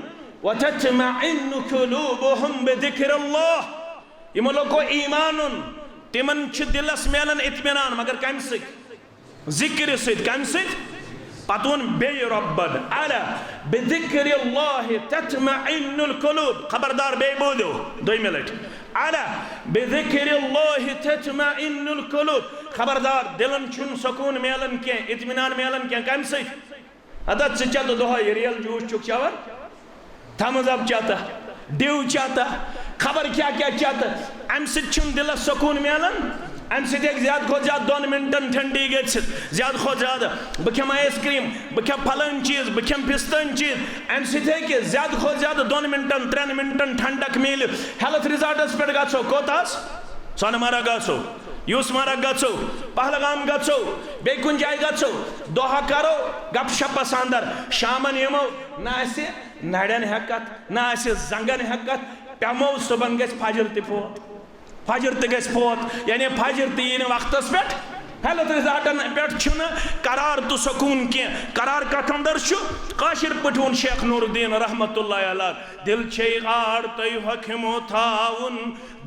وتطمئن قلوبهم بذکر اللہ۔ یِمو لوگ کوٚر ایمان اوٚن، تِمن چھِ دِلس میلان اطمینان، مگر کَمہِ سۭتۍ؟ ذِکرِ سۭتۍ۔ کَمہِ سۭتۍ؟ پتہٕ ووٚن بیٚیہِ رۄبن، الا بذکر اللہ تطمئن القلوب۔ خبردار، بیٚیہِ بوٗزِو دوٚیمہِ لٹہِ، الا بذکر اللہ تطمئن القلوب۔ خبردار، دِلن چھُنہٕ سکوٗن میلان کینٛہہ، اطمینان میلان کینٛہہ۔ کَمہِ سۭتۍ؟ ہتا ژٕ چیٚتہٕ دۄہے ریل جوٗس چھُکھ چٮ۪وان، تھمز اپ چیٚتہٕ، ڈیو چیٚتہٕ، خبر کیٛاہ کیٛاہ چیٚتہٕ، اَمہِ سۭتۍ چھُنہٕ دِلس سکوٗن میلان۔ اَمہِ سۭتۍ ہیٚکہِ زیادٕ کھۄتہٕ زیادٕ دۄن منٹن ٹھنڈی گٔژھِتھ، زیادٕ کھۄتہٕ زیادٕ بہٕ کھٮ۪مہٕ آیس کریم، بہٕ کھٮ۪مہٕ پھلٲنۍ چیٖز، بہٕ کھٮ۪مہٕ فستٲنۍ چیٖز۔ اَمہِ سۭتۍ ہیٚکہِ زیادٕ کھۄتہٕ زیادٕ دۄن منٹن، ترٛٮ۪ن منٹن ٹھنڈک میٖلِتھ۔ ہیلتھ ریزارٹس پٮ۪ٹھ گژھو، کوٚت حظ؟ سۄنہٕ مرگ گژھو۔ یوسمرگ گژھو، پہلگام گژھو، بیٚیہِ کُنہِ جایہِ گژھو، دۄہا کرو گپ شپس اندر، شامن یِمو، نہ آسہِ نرٮ۪ن ہٮ۪کتھ، نہ آسہِ زنگن ہٮ۪کتھ، پیمو صبحن گژھِ فجر تہِ فوت۔ فجر تہِ گژھِ فوت، یعنی فجر تہِ یی نہٕ وقتس پٮ۪ٹھ۔ ہیلتھ رِزالٹن پٮ۪ٹھ چھُنہٕ قرار تہٕ سکوٗن کینٛہہ۔ قرار کتھ اندر چھُ؟ کٲشِر پٲٹھۍ ووٚن شیخ نور الدین رحمت اللہ علیہ، دِل چھے آر تۄہہِ حۄکھِ مو تھاوُن،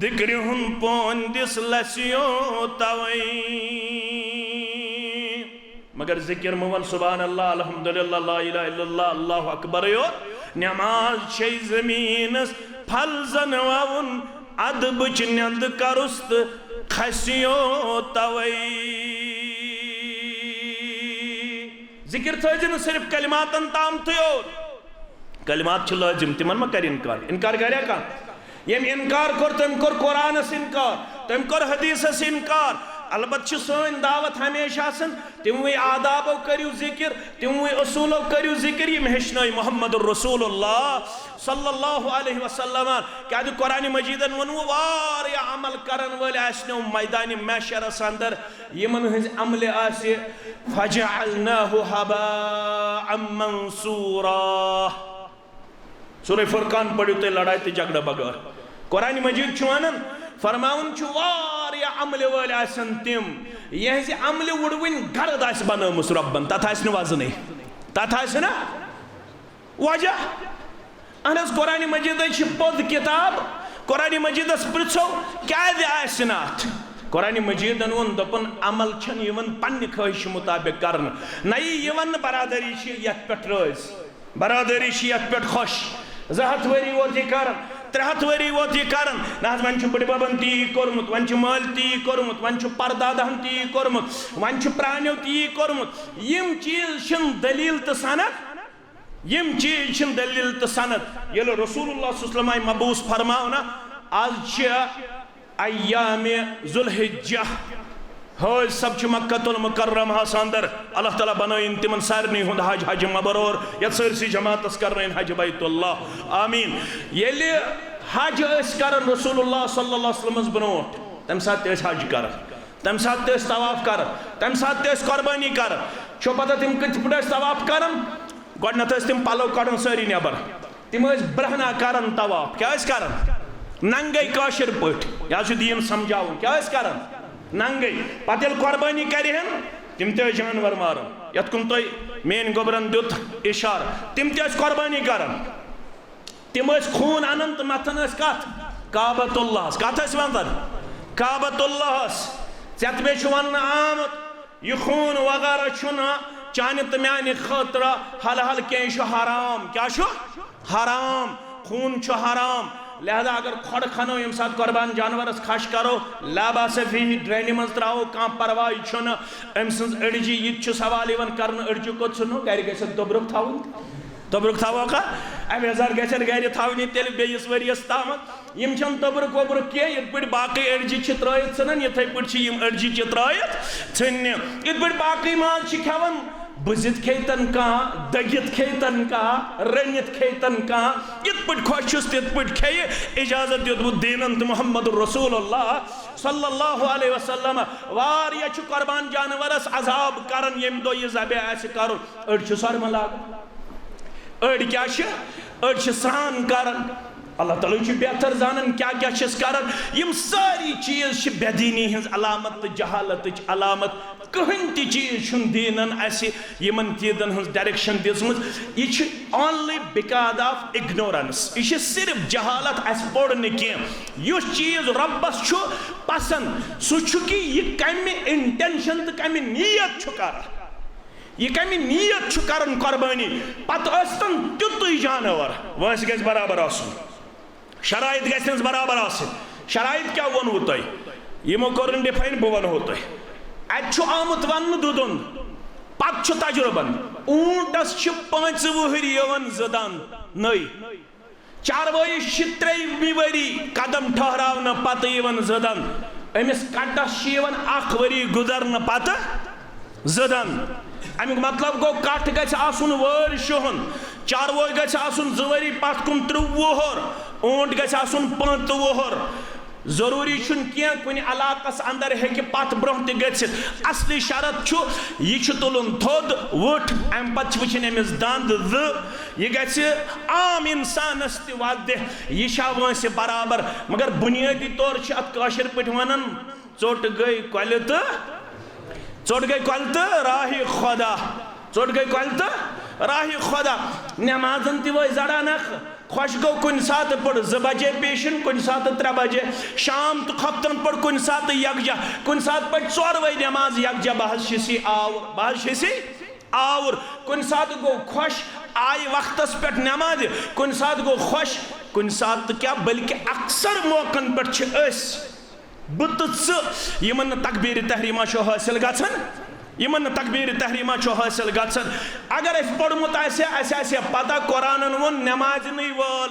دِکرِ ہُنٛد پون دِس لَسیو توے۔ مگر ذکر مہٕ وَن سبحان اللہ، الحمدللہ، لا الہ الا اللہ، اللہ اکبر یوت۔ نماز چھے زمینس پھل زن وَوُن، ادبٕچ نٮ۪نٛد کرُس تہٕ کھسیو توے۔ ذکر تھٲیزِ نہٕ صرف کلماتن تام تہٕ یوت۔ کلمات چھِ لٲزم، تِمن مہ کر انکار۔ انکار کریا کانٛہہ؟ ییٚمۍ انکار کوٚر، تٔمۍ کوٚر قرآنس انکار، تٔمۍ کوٚر حدیثس انکار۔ البتہ چھِ سٲنۍ دعوت ہمیشہ آسان، تِموٕے آدابو کٔرِو ذکر، تِموٕے اصوٗلو کٔرِو ذکر، یِم ہیٚچھنٲے محمد رسول اللہ صلی اللہ علیہ وسلم۔ کیازِ قرآن مجیدن ووٚنوُ، واریاہ عمل کرن وٲلۍ آسنو میدانِ محشرس اندر، یِمن ہٕنٛز عملہِ آسہِ فجعلناه هباء منثورا۔ سورہ فرقان پٔرِو تُہۍ لڑایہِ تہٕ جھگڑٕ بغٲر۔ قرآن مجید چھُ وَنان، فرماوان چھُ، واریاہ عملہِ وٲلۍ آسن تِم، یِہنٛزِ عملہِ وُڑوٕنۍ گرد آسہِ بنٲومٕژ رۄبن، تتھ آسہِ نہٕ وزنٕے، تتھ آسہِ نہٕ وجہ۔ اہن حظ، قرآن مجیدٕے چھِ پوٚز کتاب۔ قرآن مجیدس پرژھو، کیازِ آسہِ نہٕ اتھ؟ قرآن مجیدن ووٚن، دوٚپُن، عمل چھنہٕ یِوان پننہِ خٲہشہِ مطابق کرنہٕ، نہ یی یِوان برادری چھِ یتھ پٮ۪ٹھ رٲضۍ۔ برادری چھِ یتھ پٮ۪ٹھ خۄش۔ زٕ ہتھ ؤری ووت یہِ کران، ترٛےٚ ہتھ ؤری ووت یہِ کران۔ نہ حظ، وۄنۍ چھُ بٕڈببن تی کوٚرمُت، وۄنۍ چھُ مٲلۍ تی کوٚرمُت، وۄنۍ چھُ پردادہن تی کوٚرمُت، وۄنۍ چھُ پرٛانیو تی کوٚرمُت۔ یِم چیٖز چھِنہٕ دٔلیٖل تہٕ سند، یِم چیٖز چھِنہٕ دٔلیٖل تہٕ سند۔ ییٚلہِ رسول اللہ صلی اللہ علیہ وسلم آیہِ مبعوث فرماونہٕ، از چھِ ایام ذوالحجہ۔ حٲج سب چھِ مکہ المکرمہ ہس اندر، اللہ تعالیٰ بنٲیِن تِمن سارنٕے ہُنٛد حج، حج مبرور، یتھ سٲرسٕے جماعتس کرنٲیِن حج بیت اللہ، آمین۔ ییٚلہِ حج ٲسۍ کران رسول اللہ صلی اللہ علیہ وسلمس برونٛٹھ، تمہِ ساتہٕ تہِ ٲسۍ حج کران، تمہِ ساتہٕ تہِ ٲسۍ طواف کران، تمہِ ساتہٕ تہِ ٲسۍ قربٲنی کران۔ چھو پتہ تِم کِتھ پٲٹھۍ ٲسۍ طواف کران؟ گۄڈٕنیتھ ٲسۍ تِم پلو کڑان سٲری نٮ۪بر۔ تِم ٲسۍ برہنہ کران طواف۔ کیٛاہ ٲسۍ کران؟ ننگے، کٲشِر پٲٹھۍ۔ یہِ حظ چھُ دیٖن سمجھاوُن۔ کیٛاہ ٲسۍ کران؟ ننگے۔ پتہٕ ییٚلہِ قۄربٲنی کرِہن، تِم تہِ ٲسۍ جانور ماران۔ یتھ کُن تۄہہِ میٲنۍ گوٚبرن دیُت اشارٕ، تِم تہِ ٲسۍ قۄربٲنی کران۔ تِم ٲسۍ خوٗن انان تہٕ متھان ٲسۍ کتھ؟ کعبۃ اللہس۔ کتھ ٲسۍ متھان؟ کعبۃ اللہس۔ ژےٚ تہٕ مےٚ چھُ وننہٕ آمُت، یہِ خوٗن وغیرہ چھُنہٕ چانہِ تہٕ میانہِ خٲطرٕ حلال کینٛہہ، یہِ چھُ حرام۔ کیٛاہ چھُ؟ حرام۔ خوٗن چھُ حرام۔ لہذا اگر کھۄڈ کھنو، ییٚمہِ ساتہٕ قۄربان جانورس کھش کرو، لا باس فیہ، ڈرینہِ منٛز ترٛاوو، کانٛہہ پرواے چھُنہٕ۔ أمۍ سٕنٛز أڈجہِ، یہِ تہِ چھُ سوال یِوان کرنہٕ، أڈجہِ کوٚت ژھٕنو؟ گرِ گژھن توٚبرُک تھاوٕنۍ۔ توٚبرُک تھاووکھا؟ اَمہِ یَزار گژھن گرِ تھاوٕنہِ تیٚلہِ بیٚیِس ؤرِیَس تامَتھ۔ یِم چھَنہٕ توٚبرُک ووٚبرُک کینٛہہ، یِتھ پٲٹھۍ باقٕے أڈجہِ چھِ ترٛٲیِتھ ژھٕنان، یِتھَے پٲٹھۍ چھِ یِم أڈجہِ تہِ ترٛٲیِتھ ژھٕننہِ۔ یِتھ پٲٹھۍ باقٕے ماز چھِ کھٮ۪وان، بٔزِتھ کھیٚیتَن کانٛہہ، دٔگِتھ کھیٚیتَن کانٛہہ، رٔنِتھ کھیٚیتَن کانٛہہ، یِتھ پٲٹھۍ خۄش چھُس تِتھ پٲٹھۍ کھیٚیہِ۔ اِجازت دیُتمُت دیٖنَن تہٕ محمد رسول اللہ صلی اللہ علیہ وسلم۔ واریاہ چھِ قۄربان جانوَرَس عذاب کَران، ییٚمہِ دۄہ یہِ ذبح آسہِ کَرُن۔ أڑۍ چھِ سۄرمہٕ لاگان۔ أڑۍ کیٛاہ چھِ؟ أڑۍ چھِ سرٛان کران۔ اللہ تعالیٰ چھُ بہتر زانان کیٛاہ کیٛاہ چھِ أسۍ کران۔ یِم سٲری چیٖز چھِ بے دیٖنی ہٕنٛز علامت تہٕ جہالتٕچ علامت۔ کٕہٕنۍ تہِ چیٖز چھُنہٕ دیٖنن اَسہِ یِمن چیٖزن ہٕنٛز direction دِژمٕژ۔ یہِ چھِ only because of ignorance۔ یہِ چھِ صرف جہالت، اَسہِ پوٚر نہٕ کینٛہہ۔ یُس چیٖز رۄبس چھُ پسنٛد، سُہ چھُ کہِ یہِ کمہِ intention تہٕ کمہِ نیت چھُ کران۔ یہِ کمہِ نیت چھُ کران قۄربٲنی، پتہٕ ٲسۍتن تیُتُے جانور، وٲنٛسہِ گژھِ برابر آسُن، شرائط گژھنس برابر آسٕنۍ۔ شرائط کیٛاہ ووٚنوُ تۄہہِ؟ یِمو کوٚر نہٕ define، بہٕ وَنہو تۄہہِ۔ اَتہِ چھُ آمُت وَننہٕ دُدُن، پتہٕ چھُ تجرُبن۔ اوٗنٹس چھِ پانٛژِ وُہٕرۍ یِوان زٕ دَنٛد نٔے۔ چاروٲیِس چھِ ترٛیٚیِمہِ ؤری قدم ٹھہراونہٕ پتہٕ یِوان زٕ دَنٛد۔ أمِس کٹس چھِ یِوان اکھ ؤری گُزرنہٕ پتہٕ زٕ دَنٛد۔ اَمیُک مطلب گوٚو، کٹھ گژھِ آسُن وٲرۍ شُہُن، چاروٲے گژھِ آسُن زٕ ؤری پتھ کُن ترٛوٚ وُہُر، اوٗنٹ گژھِ آسُن پانٛژھ وُہُر۔ ضروٗری چھُنہٕ کینٛہہ، کُنہِ علاقس اندر ہیٚکہِ پتھ برونٛہہ تہِ گٔژھِتھ۔ اصلی شرط چھُ، یہِ چھُ تُلُن تھوٚد وٕٹھ، امہِ پتہٕ چھِ وٕچھِنۍ أمِس دند زٕ، یہِ گژھِ عام انسانس تہِ وتھ دِتھ، یہِ چھا وٲنٛسہِ برابر؟ مگر بنیٲدی طور چھِ اتھ کٲشِر پٲٹھۍ ونان، ژوٚٹ گٔے کۄلہِ تہٕ ژوٚٹ گٔے کۄلہِ تہٕ راہہِ خۄدا۔ ژوٚٹ گٔے کۄلہِ تہٕ راہہِ خۄدا۔ نٮ۪مازن تہِ وٲے زڑانکھ۔ خۄش گوٚو، کُنہِ ساتہٕ پٔر زٕ بجے پیشن، کُنہِ ساتہٕ ترٛےٚ بجے۔ شام تہٕ خۄفتن پٔر کُنہِ ساتہٕ یکجا، کُنہِ ساتہٕ پٔر ژورے نٮ۪ماز یکجا۔ بہٕ حظ چھِس یہِ آوُر، بہٕ حظ چھِس یہِ آوُر۔ کُنہِ ساتہٕ گوٚو خۄش، آیہِ وقتس پٮ۪ٹھ نٮ۪مازِ۔ کُنہِ ساتہٕ گوٚو خۄش، کُنہِ ساتہٕ کیٛاہ، بلکہِ اکثر موقعن پٮ۪ٹھ چھِ أسۍ، بہٕ تہٕ ژٕ، یِمن نہٕ تکبیرِ تحریمہ چھُ حٲصِل گژھان، یِمن نہٕ تکبیرِ تحریمہ چھُ حٲصِل گژھان۔ اگر اَسہِ پوٚرمُت آسہِ ہا، اَسہِ آسہِ ہا پتہ، قرآنن ووٚن نٮ۪مازِ نٕے وٲل۔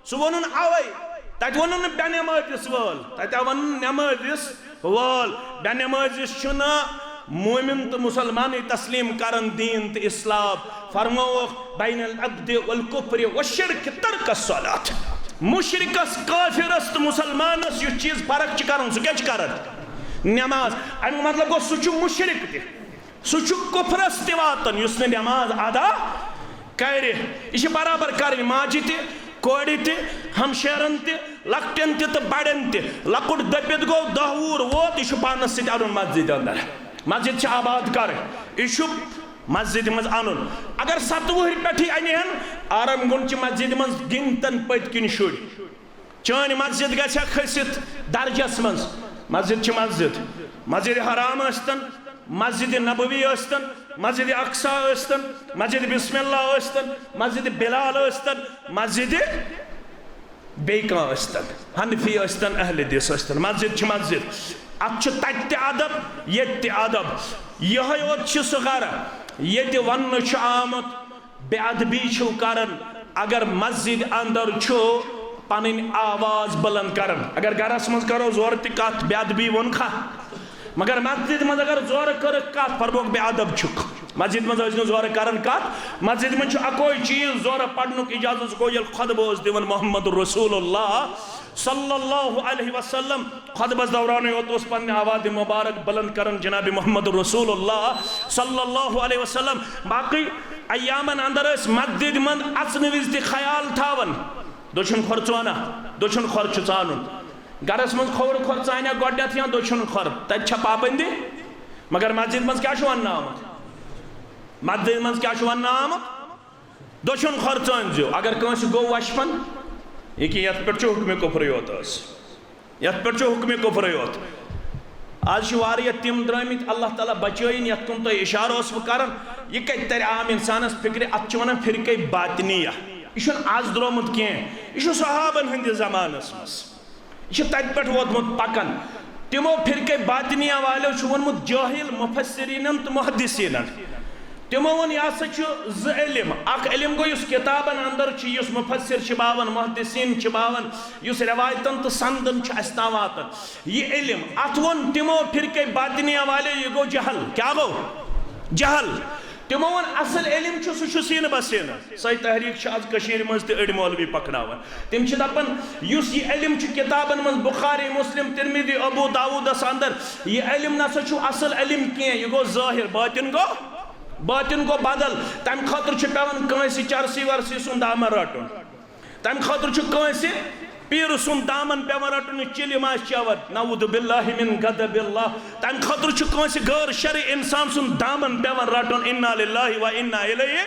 سُہ ووٚنُن اوے، تتہِ ووٚنُن نہٕ بے نمٲزِس وٲل، تتہِ آو ونُن نمٲزِس وٲل۔ بے نمٲزِس چھُنہٕ مومن تہٕ مسلمانٕے تسلیم کران دین تہٕ اسلام۔ فرمووُکھ، بین العبد والکفر والشرک ترک الصلاۃ۔ مشرکس، کافرس تہٕ مسلمانس یُس چیز فرق چھِ کران، سُہ کیٛاہ چھُ کران؟ نماز۔ امیُک مطلب گوٚو، سُہ چھُ مشرک تہِ۔ سُہ چھُ کفرس تہِ واتان یُس نہٕ نماز ادا کرِ۔ یہِ چھِ برابر کرٕنۍ ماجہِ تہِ، کورِ تہِ، ہمشیرن تہِ، لۄکٹٮ۪ن تہِ تہٕ بڑٮ۪ن تہِ۔ لۄکُٹ دٔپِتھ گوٚو، دَہ وُہُر ووت، یہِ چھُ پانس سۭتۍ انُن مسجدِ اندر۔ مسجد چھِ آباد کرٕنۍ، یہِ چھُ مسجدِ منٛز انُن۔ اگر ستہٕ وُہٕرۍ پٮ۪ٹھٕے انہِ ہن، آرام گوٚنٛڈ چہِ مسجدِ منٛز گِنٛدتن پٔتۍ کِنۍ شُرۍ۔ چٲنۍ مسجد گژھِ ہا کھٔسِتھ درجس منٛز۔ مسجد چھِ مسجد۔ مسجد حرام ٲسۍتن، مسجد نبوی ٲسۍتن، مسجد اقصی ٲسۍتن، مسجد بسم اللہ ٲسۍتن، مسجد بلال ٲسۍتن، مسجد بیٚیہِ کانٛہہ ٲسۍتن، حنفی ٲسۍتن، اہل حدیث ٲسۍتن، مسجد چھِ مسجد۔ اتھ چھُ تتہِ تہِ ادب، ییٚتہِ تہِ ادب۔ یِہوٚے یوت چھُ سُہ گرٕ ییٚتہِ وننہٕ چھُ آمُت، بے ادبی چھِو کران۔ اگر مسجد اندر چھُ پنٕنۍ آواز بلند کران، اگر گرس منٛز کرو زورٕ تہِ کتھ، بے ادبی ووٚن کھا؟ مگر مسجد منٛز اگر زورٕ کٔرٕکھ کتھ، فرموکھ بے ادب چھُکھ۔ مسجد منٛز ٲسۍ نہٕ زورٕ کران کتھ۔ مسجد منٛز چھُ اکوے چیز زورٕ پرنُک اجازت، سُہ گوٚو ییٚلہِ خطبہٕ اوس دِوان محمد رسول اللہ صلی اللہ علیہ وسلم۔ خطبس دورانٕے یوت اوس پننہِ آوازِ مبارک بلند کران جناب محمد رسول اللہ صلی اللہ علیہ وسلم۔ باقٕے ایامن اندر ٲسۍ مسجدِ منٛز اژنہٕ وِزِ تہِ خیال تھاوان، دٔچھُن کھۄر ژونا، دٔچھُن کھۄر چھُ ژانُن۔ گرس منٛز کھووُر کھۄر ژانیا گۄڈنیتھ یا دٔچھُن کھۄر، تتہِ چھا پابندی؟ مگر مسجد منٛز کیٛاہ چھُ وننہٕ آمُت؟ مسجد منٛز کیٛاہ چھُ وننہٕ آمُت؟ دٔچھُن کھۄر ژٲنۍ زیو۔ اگر کٲنٛسہِ گوٚو وشفن، یہِ کہِ یتھ پٮ۪ٹھ چھُ حُکمِ کُفرٕے یوت ٲس۔ یتھ پٮ۪ٹھ چھُ حُکمِ کُفرٕے یوت۔ آز چھِ واریاہ تِم درٛٲمٕتۍ، اللہ تعالیٰ بچٲیِن، یتھ کُن تۄہہِ اشارٕ اوسوٕ کران۔ یہِ کتہِ ترِ عام انسانس فکرِ؟ اتھ چھِ ونان فرقے باطنیہ۔ یہِ چھُنہٕ آز درٛامُت کینٛہہ، یہِ چھُ صحابن ہٕنٛدِس زمانس منٛز۔ یہِ چھُ تتہِ پٮ۪ٹھ ووتمُت پکان۔ تِمو فرقے باطنیہ والیو چھُ ووٚنمُت جٲہل مفسرینن تہٕ محدثینن۔ تِمو ووٚن، یہِ ہسا چھُ زٕ علم۔ اکھ علم گوٚو یُس کتابن اندر چھُ، یُس مفسر چھِ باوان، محدثین چھِ باوان، یُس روایتن تہٕ سندن چھُ اسہِ تام واتان۔ یہِ علم، اتھ ووٚن تِمو فرقے باطنیہ والیو، یہِ گوٚو جہل۔ کیٛاہ گوٚو؟ جہل۔ تِمو ووٚن، اصل علم چھُ، سُہ چھُ سینہٕ بہ سینہٕ۔ سۄے تحریک چھِ از کٔشیٖرِ منٛز تہِ أڑۍ مولوی پکناوان۔ تِم چھِ دپان، یُس یہِ علم چھُ کتابن منٛز، بخاری، مسلم، ترمذی، ابو داؤدس اندر، یہِ علم نسا چھُ اصل علم کینٛہہ، یہِ گوٚو ظٲہر، باطن گوٚو، باطن گوٚو بدل۔ تمہِ خٲطرٕ چھُ پٮ۪وان کٲنٛسہِ چرسی ورسی سُنٛد دامن رٹُن۔ تمہِ خٲطرٕ چھُ کٲنٛسہِ پیٖرٕ سُنٛد دامن پٮ۪وان رٹُن، یہِ چِلِم آسہِ چٮ۪وان، نعوذ باللہ من غضب اللہ۔ تمہِ خٲطرٕ چھُ کٲنٛسہِ غٲر شرعی انسان سُنٛد دامن پٮ۪وان رٹُن، انا للہ و انا الیہ۔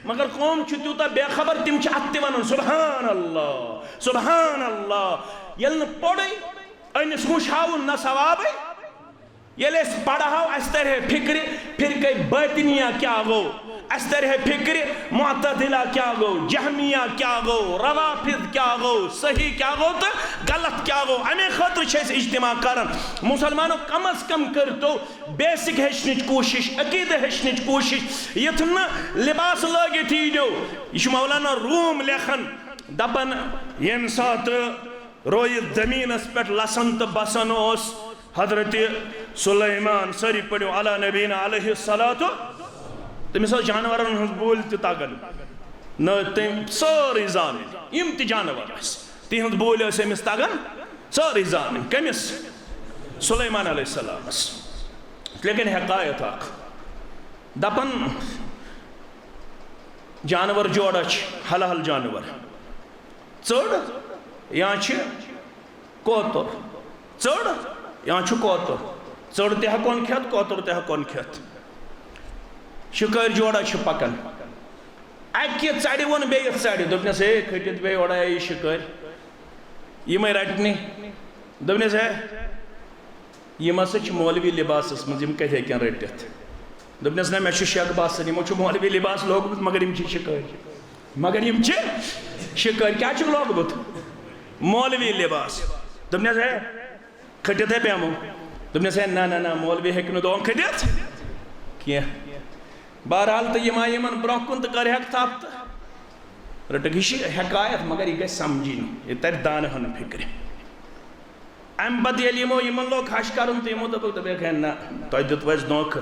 مگر قوم چھِ تیوٗتاہ بے خبر، تِم چھِ اتھ تہِ ونان، سبحان اللہ، سبحان اللہ۔ ییٚلہِ نہٕ پوٚرُے، أمِس وٕچھاوُن نہ ثوابٕے۔ ییٚلہِ أسۍ پرہاو، اسہِ ترِ ہے فکرِ، فرقے باطنیہ کیٛاہ گوٚو، اسہِ ترِ ہے فکرِ، معتزلہ کیٛاہ گوٚو، جہمیہ کیٛاہ گوٚو، روافض کیٛاہ گوٚو، صحیح کیٛاہ گوٚو تہٕ غلط کیٛاہ گوٚو۔ امے خٲطرٕ چھِ أسۍ اجتماع کران۔ مسلمانو، کم از کم کٔرتو بیسک ہیٚچھنٕچ کوٗشش، عقیدٕ ہیٚچھنٕچ کوٗشش، یُتھ نہٕ لباس لٲگِتھ یی دیو۔ یہِ چھُ مولانا روم لیکھان، دپان، ییٚمہِ ساتہٕ رویہِ زمینس پٮ۪ٹھ لسن تہٕ بسن اوس حضرت سلیمان، سٲری پٔرِو علی نبینا علیہ الصلوۃ، تٔمِس ٲس جانورن ہٕنٛز بوٗلۍ تہِ تگان۔ نہ تٔمۍ سٲرٕے زانٕنۍ، یِم تہِ جانور ٲسۍ، تِہنٛز بوٗلۍ ٲسۍ أمِس تگان۔ سٲرٕے زانٕنۍ۔ کٔمِس؟ سلیمان علیہ السلامس۔ لیکن حقایت اکھ، دپان، جانور جوڑا چھِ، حلال جانور، ژٔر یا چھِ کوتُر۔ ژٔر یا چھُ کوتُر۔ ژٔر تہِ ہٮ۪کون کھٮ۪تھ، کوتُر تہِ ہٮ۪کون کھٮ۪تھ۔ شِکٲرۍ جوڑا چھِ پکان۔ اکہِ ژرِ ووٚن بیٚیِس ژرِ، دوٚپنس، "ہے، کھٔٹِتھ بیٚیہِ اورے یہِ شِکٲرۍ، یِمے رٹنہِ۔" دوٚپنس، "ہے، یِم ہسا چھِ مولوی لباسس منٛز، یِم کتہِ ہیٚکن رٔٹِتھ؟" دوٚپنس، "نہ، مےٚ چھُ شک باسان، یِمو چھُ مولوی لباس لوگمُت، مگر یِم چھِ شِکٲرۍ۔" مگر یِم چھِ شِکٲرۍ۔ کیٛاہ چھُکھ لوگمُت؟ مولوی لباس۔ دوٚپنس، "ہے، کھٔٹِتھ ہے بیٚہمو۔" دوٚپنس، "ہے، نہ، نہ، نہ، مولوی ہیٚکہِ نہٕ دۄن کھٔٹِتھ کینٛہہ۔" بہرحال، تہٕ یِم آیہِ یِمن برونٛہہ کُن تہٕ کٔرہکھ تھپھ تہٕ رٔٹٕکھ۔ یہِ چھِ حکایت، مگر یہِ گژھِ سمجھِنۍ، یہِ ترِ دانہٕ ہن فِکرِ۔ امہِ پتہٕ ییٚلہِ یِمو، یِمن لوگ ہش کرُن تہٕ یِمو دوٚپُکھ، دوٚپُکھ، "ہے نہ، تۄہہِ دیُتوٕ اَسہِ دھوکہٕ،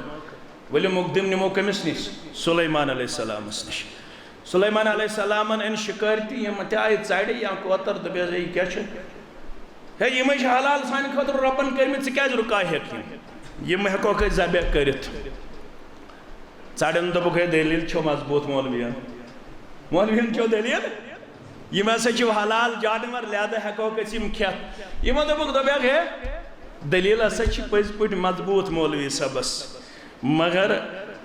ؤلِو مُقدِم نِمو کٔمِس نِش؟ سلیمان علیہ السلامس نِش۔" سلیمان علیہ السلامن أنۍ شِکٲرۍ تہِ، یِم تہِ آیہِ ژرِ یا کوتر، دوٚپُکھ، "ہے، یہِ کیٛاہ چھُ؟ ہے، یِمے چھِ حلال سانہِ خٲطرٕ رۄبن کٔرمٕتۍ، ژٕ کیٛازِ رُکاوہکھ یِم؟ یِم ہٮ۪کوکھ أسۍ ذبح کٔرِتھ۔" ژرٮ۪ن دوٚپُکھ، "ہے، دٔلیٖل چھو مضبوٗط مولویَن۔ مولویَن چھو دٔلیٖل؟ یِم ہسا چھِ حلال جانور، لہذا ہٮ۪کوکھ أسۍ یِم کھٮ۪تھ۔" یِمو دوٚپُکھ، دوٚپُکھ، "ہے، دٔلیٖل ہسا چھِ پٔزۍ پٲٹھۍ مضبوٗط مولوی صٲبس، مگر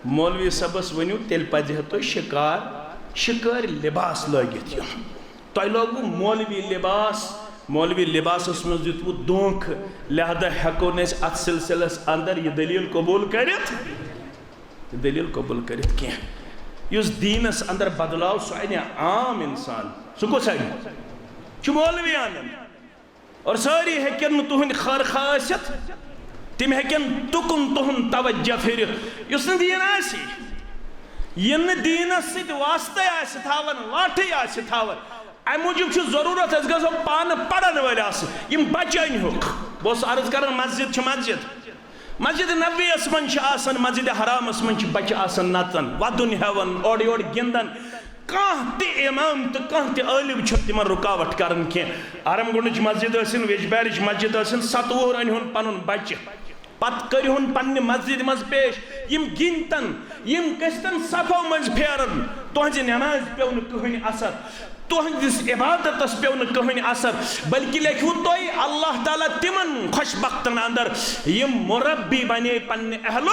مولوی صٲبس ؤنِو، تیٚلہِ پزِ ہے تۄہہِ شِکار، شِکٲرۍ لباس لٲگِتھ یُن۔ تۄہہِ لوگوُ مولوی لباس، مولوی لباسس منٛز دیُتوُ دھوکہٕ، لہذا ہٮ۪کو نہٕ أسۍ اتھ سلسلس اندر یہِ دٔلیٖل قبوٗل کٔرِتھ۔" تہٕ دٔلیٖل قبول کٔرِتھ کینٛہہ۔ یُس دیٖنس اندر بدلاو، سُہ انہِ عام انسان۔ سُہ کُس انہِ؟ چھُ مولوی انان۔ اور سٲری ہیٚکن نہٕ تُہنٛدۍ خٲر خواہ ٲسِتھ، تِم ہیٚکن تُکُن تُہُنٛد توجہ پھِرِتھ۔ یُس نہٕ دیٖن آسہِ، یہِ نہٕ دیٖنس سۭتۍ واسطے آسہِ تھاوان، واٹھٕے آسہِ تھاوان، امہِ موٗجوٗب چھُ ضروٗرت أسۍ گژھو پانہٕ پرن وٲلۍ آسٕنۍ۔ یِم بچہِ أنۍ ہوٚکھ۔ بہٕ اوسُس عرض کران، مسجد چھِ مسجد۔ مسجد نبویَس منٛز چھِ آسان، مسجد حرامَس منٛز چھِ بچہِ آسان نَژان، وَدُن ہٮ۪وان، اورٕ یورٕ گِنٛدان۔ کانٛہہ تہِ اِمام تہٕ کانٛہہ تہِ عٲلِم چھُنہٕ تِمَن رُکاوَٹ کَران کینٛہہ۔ آرم گُنٛڈٕچ مسجد ٲسِن، ویجبیارٕچ مسجد ٲسِن، ستوُہُر أنۍ ہُن پَنُن بچہِ۔ پتہٕ کٔرِہُن پننہِ مسجدِ منٛز پیش۔ یِم گِنٛدتن، یِم گٔژھتن صفو مٔنٛزۍ پھیرن، تُہنٛزِ نٮ۪مازِ پیوٚو نہٕ کٕہٕنۍ اثر، تُہنٛدِس عبادتس پیوٚو نہٕ کٕہٕنۍ اثر، بلکہِ لیکھِو تُہۍ اللہ تعالیٰ تِمن خۄش بختن اندر، یِم مربی بنے پننہِ اہلو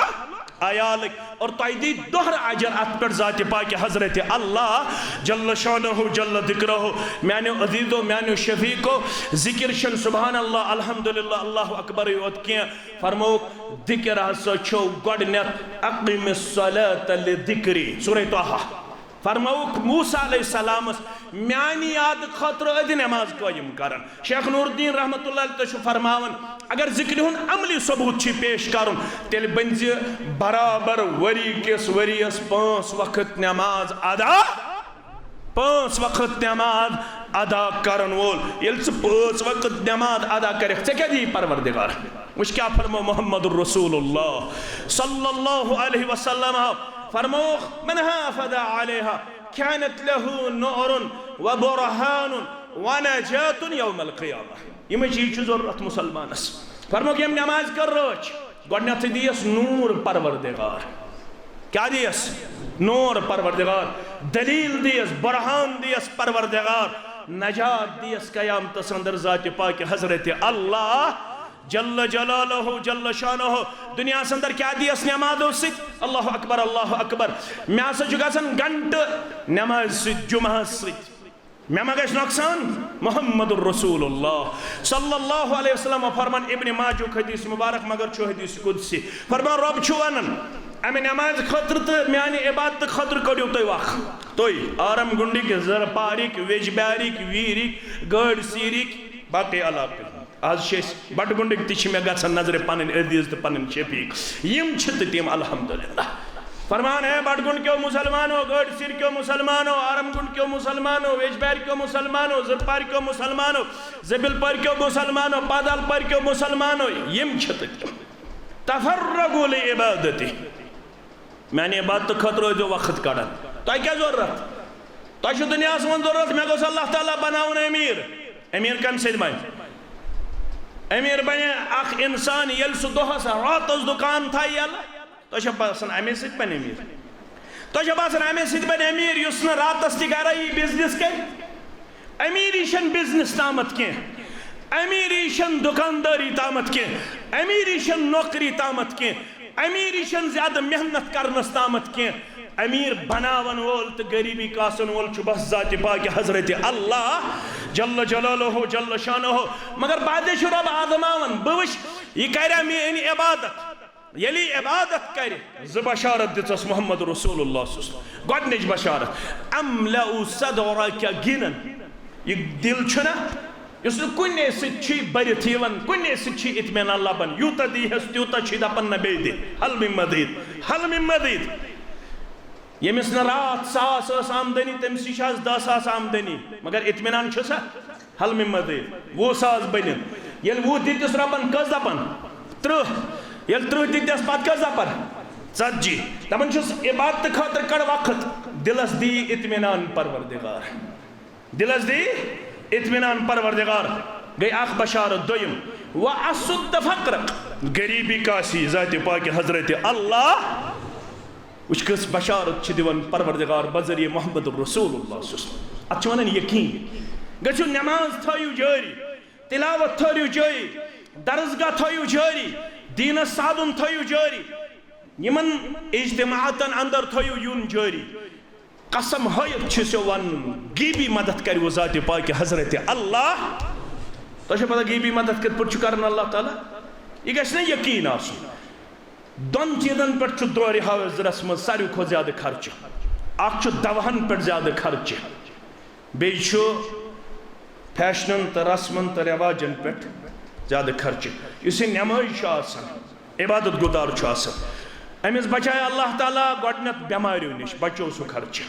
عیالٕکۍ، اور تۄہہِ دی دۄہرٕ اجر اتھ پٮ۪ٹھ ذاتِ پاکہِ حضرت اللہ جل شانہ جل ذکرہ۔ میانیو عزیزو، میانیو شفیقو، ذکر چھُنہٕ سبحان اللہ، الحمدللہ، اللہ اکبرٕے یوت کینٛہہ۔ فرمووُکھ، ذکر ہسا چھو گۄڈٕنیتھ اقم الصلاۃ لذکری، سورہ طٰہٰ۔ فرمووُکھ موسیٰ علیہ السلامس، میانہِ یاد خٲطرٕ ٲدِ نماز قٲیِم کران۔ شیخ نور الدین رحمتہ اللہ علیہ تہِ چھُ فرماوان، اگر ذکرِ ہُنٛد عملی ثبوت چھُ پیش کرُن، تیٚلہِ بٔنزِ برابر ؤری کِس ؤریَس پانٛژھ وقت نماز ادا۔ پانٛژھ وقت نماز ادا کرن وول، ییٚلہِ ژٕ پانٛژھ وقت نماز ادا کرکھ، ژےٚ کیٛاہ دِیہِ پروردگار؟ وٕچھ کیٛاہ فرمو محمد رسول اللہ صلی اللہ علیہ وسلم، فرمووُکھ، "من حافظ علیہا کانت لہ نور و برہان و نجات یوم القیامہ۔" یِمے چیٖز چھِ ضروٗرت مُسلمانس۔ فرمووُکھ، ییٚمۍ نماز کٔر رٲچھ، گۄڈٕنیتھٕے دِیَس نوٗر پروردگار۔ کیٛاہ دِیَس؟ نوٗر پروردگار۔ دلیٖل دِیَس، برہان دِیَس پروردگار۔ نجات دِیَس قیامتس اندر ذاتِ پاکہِ حضرت اللہ جل جلالہ جل شانہ۔ دُنیاہس اندر کیٛاہ دِیَس نمازو سۭتۍ؟ اللہ اکبر، اللہ اکبر۔ مےٚ ہسا چھُ گژھان گھنٹہٕ نمازِ سۭتۍ، جمعہس سۭتۍ۔ مےٚ ما گژھِ نۄقصان؟ محمد رسول اللہ صلی اللہ علیہ وسلم فرمان، ابن ماجہُک حدیث مبارک، مگر چھُ حدیث قدسی۔ فرمان، رۄب چھُ ونان، امہِ نمازِ خٲطرٕ تہٕ میانہِ عبادتہٕ خٲطرٕ کٔڑِو تُہۍ وق۔ تُہۍ آرم گُنڈٕکۍ، زرپارٕکۍ، ویجبیارٕکۍ، ویٖرٕکۍ، گٲڑۍ سیٖرٕکۍ، باقٕے علاقہٕ۔ آز چھِ أسۍ بَٹہٕ گُنٛڈٕکۍ تہِ چھِ مےٚ گژھان نظرِ پَنٕنۍ عزیٖز تہٕ پَنٕنۍ شفیق۔ یِم چھِ تہٕ تِم الحمدللہ۔ فرمان ہے بَٹہٕ گُنٛڈ کیو مُسلمانو، گٲڑۍ سِر کیو مُسلمانو، آرم گُنٛڈ کیو مُسلمانو، ویجبیارِ کیو مُسلمانو، زٕرپارِ کیو مُسلمانو، زٔبِل پارِ کیو مُسلمانو، پادال پارِ کیو مُسلمانو، یِم چھِ تہٕ تِم۔ تفرغوا لعبادتی۔ میانہِ عبادتہٕ خٲطرٕ ٲسۍزیو وقت کڑان۔ تۄہہِ کیٛاہ ضروٗرت؟ تۄہہِ چھُ دُنیاہَس منٛز ضروٗرت، مےٚ گوٚژھ اللہ تعالیٰ بناوُن أمیٖر۔ أمیٖر کَمہِ سۭتۍ بنہِ؟ امیر بنہِ اکھ انسان، ییٚلہِ سُہ دۄہس راتس دُکان تھایہِ یَلہٕ۔ تۄہہِ چھا باسان، امے سۭتۍ بنہِ امیر؟ تۄہہِ چھا باسان، امے سۭتۍ بنہِ امیر، یُس نہٕ راتس تہِ گرے یی، بزنس کرِ؟ امیری چھنہٕ بزنس تامتھ کینٛہہ، امیری چھنہٕ دُکاندٲری تامتھ کینٛہہ، امیری چھنہٕ نوکری تامتھ کینٛہہ، امیری چھنہٕ زیادٕ محنت کرنس تامتھ کینٛہہ۔ امیر بناون وول تہٕ غریبی کاسن وول چھُ بس ذاتِ پاکِ حضرت اللہ جل جلالہ جل شانہ۔ مگر بعدے چھُ رب آزماوان، بہٕ وٕچھ، یہِ کریا میٲنۍ عبادت؟ ییٚلہِ یہِ عبادت کرِ، زٕ بشارت دِژس محمد رسول اللہ صلی اللہ علیہ وسلم۔ گۄڈٕنِچ بشارت، املأ صدرک غنی۔ یہِ دل چھُنہ، یُس نہٕ کُنے سۭتۍ چھُے بٔرِتھ یِوان، کُنے سۭتۍ چھُے اطمینان لبان، یوٗتاہ دیٖہس تیوٗتاہ چھُے دپان، نہ بیٚیہِ دِ، حل من مزید، حل من مزید۔ ییٚمِس نہٕ راتھ ساس ٲس آمدنی، تٔمِس نِش آسہٕ دَہ ساس آمدنی، مگر اطمینان چھُسا؟ حل من مزید، وُہ ساس بٔنِن۔ ییٚلہِ وُہ دِتِس رۄبن، کٔژ دپان؟ ترٕٛہ۔ ییٚلہِ ترٕٛہ دِتِس، پتہٕ کٔژ دپان؟ ژتجی۔ دپان چھُس، عبادتہٕ خٲطرٕ کڑ وقت، دلس دی اطمینان پروردگار۔ دلس دی اطمینان پروردگار۔ گٔے اکھ بشارت۔ دوٚیِم، واسد فقرک، غریبی کاسی ذاتِ پاکِ حضرت اللہ۔ وٕچھ، کٔژ بشارت چھِ دِوان پروردگار بذریعہ محمد رسول اللہ صلی اللہ علیہ وسلم۔ اتھ چھِ ونان یقین۔ گٔژھِو، نماز تھٲیِو جٲری، تلاوت تھٲیِو جٲری، درسگاہ تھٲیِو جٲری، دیٖنس سادُن تھٲیِو جٲری، یِمن اجتماعاتن اندر تھٲیِو یُن جٲری۔ قسم ہٲیِتھ چھُ سُہ ونان، غیبی مدد کرِ وۄنۍ ذاتِ پاکِ حضرت اللہ۔ تۄہہِ چھا پتہ غیبی مدد کِتھ پٲٹھۍ چھُ کران اللہ تعالیٰ؟ یہِ گژھِ نہ یقین آسُن۔ دۄن چیٖزن پٮ۪ٹھ چھُ دورِ حاضرس منٛز ساروی کھۄتہٕ زیادٕ خرچہٕ۔ اکھ چھُ دواہن پٮ۪ٹھ زیادٕ خرچہٕ، بیٚیہِ چھُ فیشنن تہٕ رسمن تہٕ رٮ۪واجن پٮ۪ٹھ زیادٕ خرچہٕ۔ یُس یہِ نٮ۪مٲزۍ چھُ آسان، عبادت گُزار چھُ آسان، أمِس بچایہِ اللہ تعالیٰ گۄڈٕنٮ۪تھ بٮ۪ماریو نِش، بچو سُہ خرچہٕ۔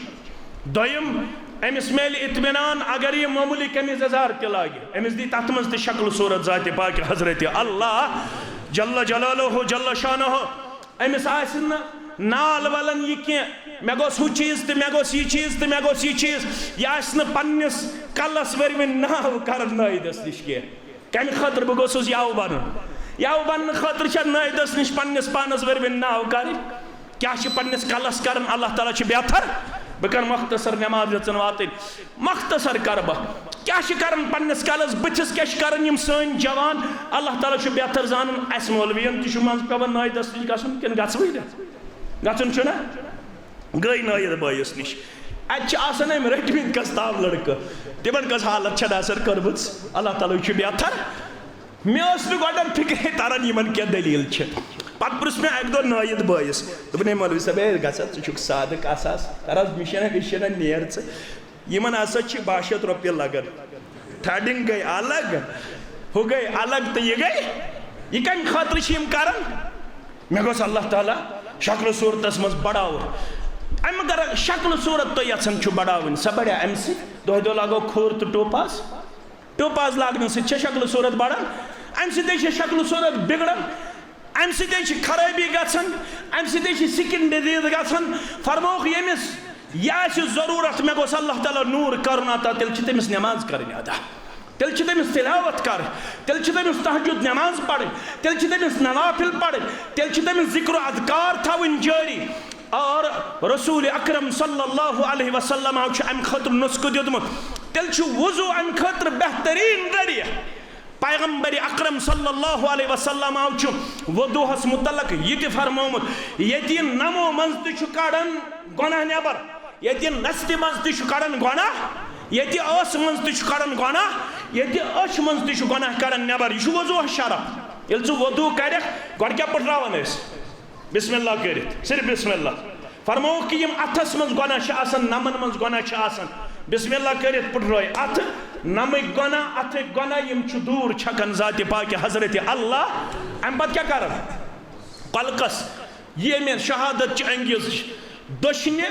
دوٚیِم، أمِس میلہِ اطمینان اگر یہِ معموٗلی قمیٖض یزار تہِ لاگہِ، أمِس دی تَتھ منٛز تہِ شکل صوٗرت ذاتِ پاکِ حضرت اللہ جل جلالہ جل شانہ۔ أمِس آسہِ نہٕ نال ولان یہِ کینٛہہ، مےٚ گوٚژھ ہُہ چیٖز تہٕ مےٚ گوٚژھ یہِ چیٖز تہٕ مےٚ گوٚژھ یہِ چیٖز۔ یہِ آسہِ نہٕ پننِس کلس ؤرمہِ ناو کران نٲیدس نِش کینٛہہ۔ کمہِ خٲطرٕ بہٕ گوٚژھُس یَوٕ بنُن؟ یَوٕ بننہٕ خٲطرٕ چھےٚ نٲیدس نِش پننِس پانس ؤرمہِ ناو کرٕنۍ۔ کیٛاہ چھِ پننِس کلس کران؟ اللہ تعالیٰ چھُ بہتر۔ بہٕ کرٕ مختصر، نماز یژن واتٕنۍ۔ مختصر کرٕ بہٕ۔ کیٛاہ چھِ کران پننِس کلس؟ بٕتھِس کیٛاہ چھِ کران یِم سٲنۍ جوان؟ اللہ تعالیٰ چھُ بہتر زانان۔ اسہِ مولوین تہِ چھُ منٛزٕ پٮ۪وان نٲیدس نِش گژھُن، کِنہٕ گژھوٕے نہٕ؟ گژھُن چھُنہ؟ گٔے نٲیِد بٲیِس نِش۔ اَتہِ چھِ آسان أمۍ رٔٹمٕتۍ کٔژ تام لٔڑکہٕ، تِمن کٔژ حالت چھےٚ نہٕ اثر کٔرمٕژ۔ اللہ تعالیٰ چھُ بہتر۔ مےٚ ٲس نہٕ گۄڈٕ فِکرے تران یِمن کیٛاہ دٔلیٖل چھِ۔ پتہٕ پرُژھ مےٚ اَکہِ دۄہ نٲیِد بٲیِس، دوٚپُن، "ہے مولوی صٲب، ہے گژھ حظ، ژٕ چھُکھ سادٕ کَس آز، کر حظ مِشن، وِشن، نیر ژٕ۔" یِمن ہسا چھِ باہ شیٚتھ رۄپیہِ لگان۔ تھرڈنگ گٔے الگ، ہُہ گٔے الگ تہٕ یہِ گٔے، یہِ کمہِ خٲطرٕ چھِ یِم کران؟ مےٚ گوٚژھ اللہ تعالیٰ شکل صوٗرتس منٛز بڑاوُن۔ اَمہِ مگر شکل صوٗرت تُہۍ یژھان چھِو بڑاوٕنۍ، سۄ بڑیا اَمہِ سۭتۍ؟ دۄہے دۄہ لاگو کھوٚر تہٕ ٹوپاز۔ ٹوپاز لاگنہٕ سۭتۍ چھےٚ شکل صوٗرت بڑان؟ اَمہِ سۭتۍ چھےٚ شکل صوٗرت بگڑان، اَمہِ سۭتۍ چھِ خرٲبی گژھان، اَمہِ سۭتۍ چھِ سِکِن ڈِزیٖز گژھان۔ فرمووُکھ، ییٚمِس یہِ آسہِ ضروٗرت، مےٚ گوٚژھ اللہ تعالیٰ نوٗر کرُن عطا، تیٚلہِ چھِ تٔمِس نٮ۪ماز کرٕنۍ ادا، تیٚلہِ چھِ تٔمِس تلاوت کرٕنۍ، تیٚلہِ چھِ تٔمِس تہجد نٮ۪ماز پرٕنۍ، تیٚلہِ چھِ تٔمِس نوافل پرٕنۍ، تیٚلہِ چھِ تٔمِس ذِکر و اذکار تھاوٕنۍ جٲری۔ اور رسول اکرم صلی اللہ علیہ وسلم چھُ اَمہِ خٲطرٕ نُسخہٕ دیُتمُت۔ تیٚلہِ چھُ وضو اَمہِ خٲطرٕ بہتریٖن ذٔریعہٕ۔ پیغمبر اکرم صلی اللہ علیہ وسلم چھُ وضوہس متعلق یہِ تہِ فرمومُت، ییٚتہِ نمو منٛز تہِ چھُ کڑان گۄناہ نٮ۪بر، ییٚتہِ نستہِ منٛز تہِ چھُ کڑان گۄناہ، ییٚتہِ ٲسہٕ منٛز تہِ چھُ کڑان گۄناہ، ییٚتہِ أچھ منٛز تہِ چھُ گۄناہ کڑان نٮ۪بر۔ یہِ چھُ وضوہس شرف۔ ییٚلہِ ژٕ وضو کرکھ، گۄڈٕ کیٛاہ پٔٹھراوان ٲسۍ؟ بسم اللہ کٔرِتھ، صرف بسم اللہ۔ فرمووُکھ کہِ یِم اَتھَس منٛز گۄناہ چھِ آسان، نَمَن منٛز گۄناہ چھِ آسان، بسم اللہ کٔرِتھ پُٹھرٲے اَتھٕ، نَمٕکۍ گۄناہ، اَتھٕکۍ گۄناہ، یِم چھِ دوٗر چھَکان ذاتِ پاکِ حضرت اللہ۔ اَمہِ پَتہٕ کیٛاہ کَرَن؟ پَلکَس ییٚمہِ شہادت چہِ انگیز دٔچھنہِ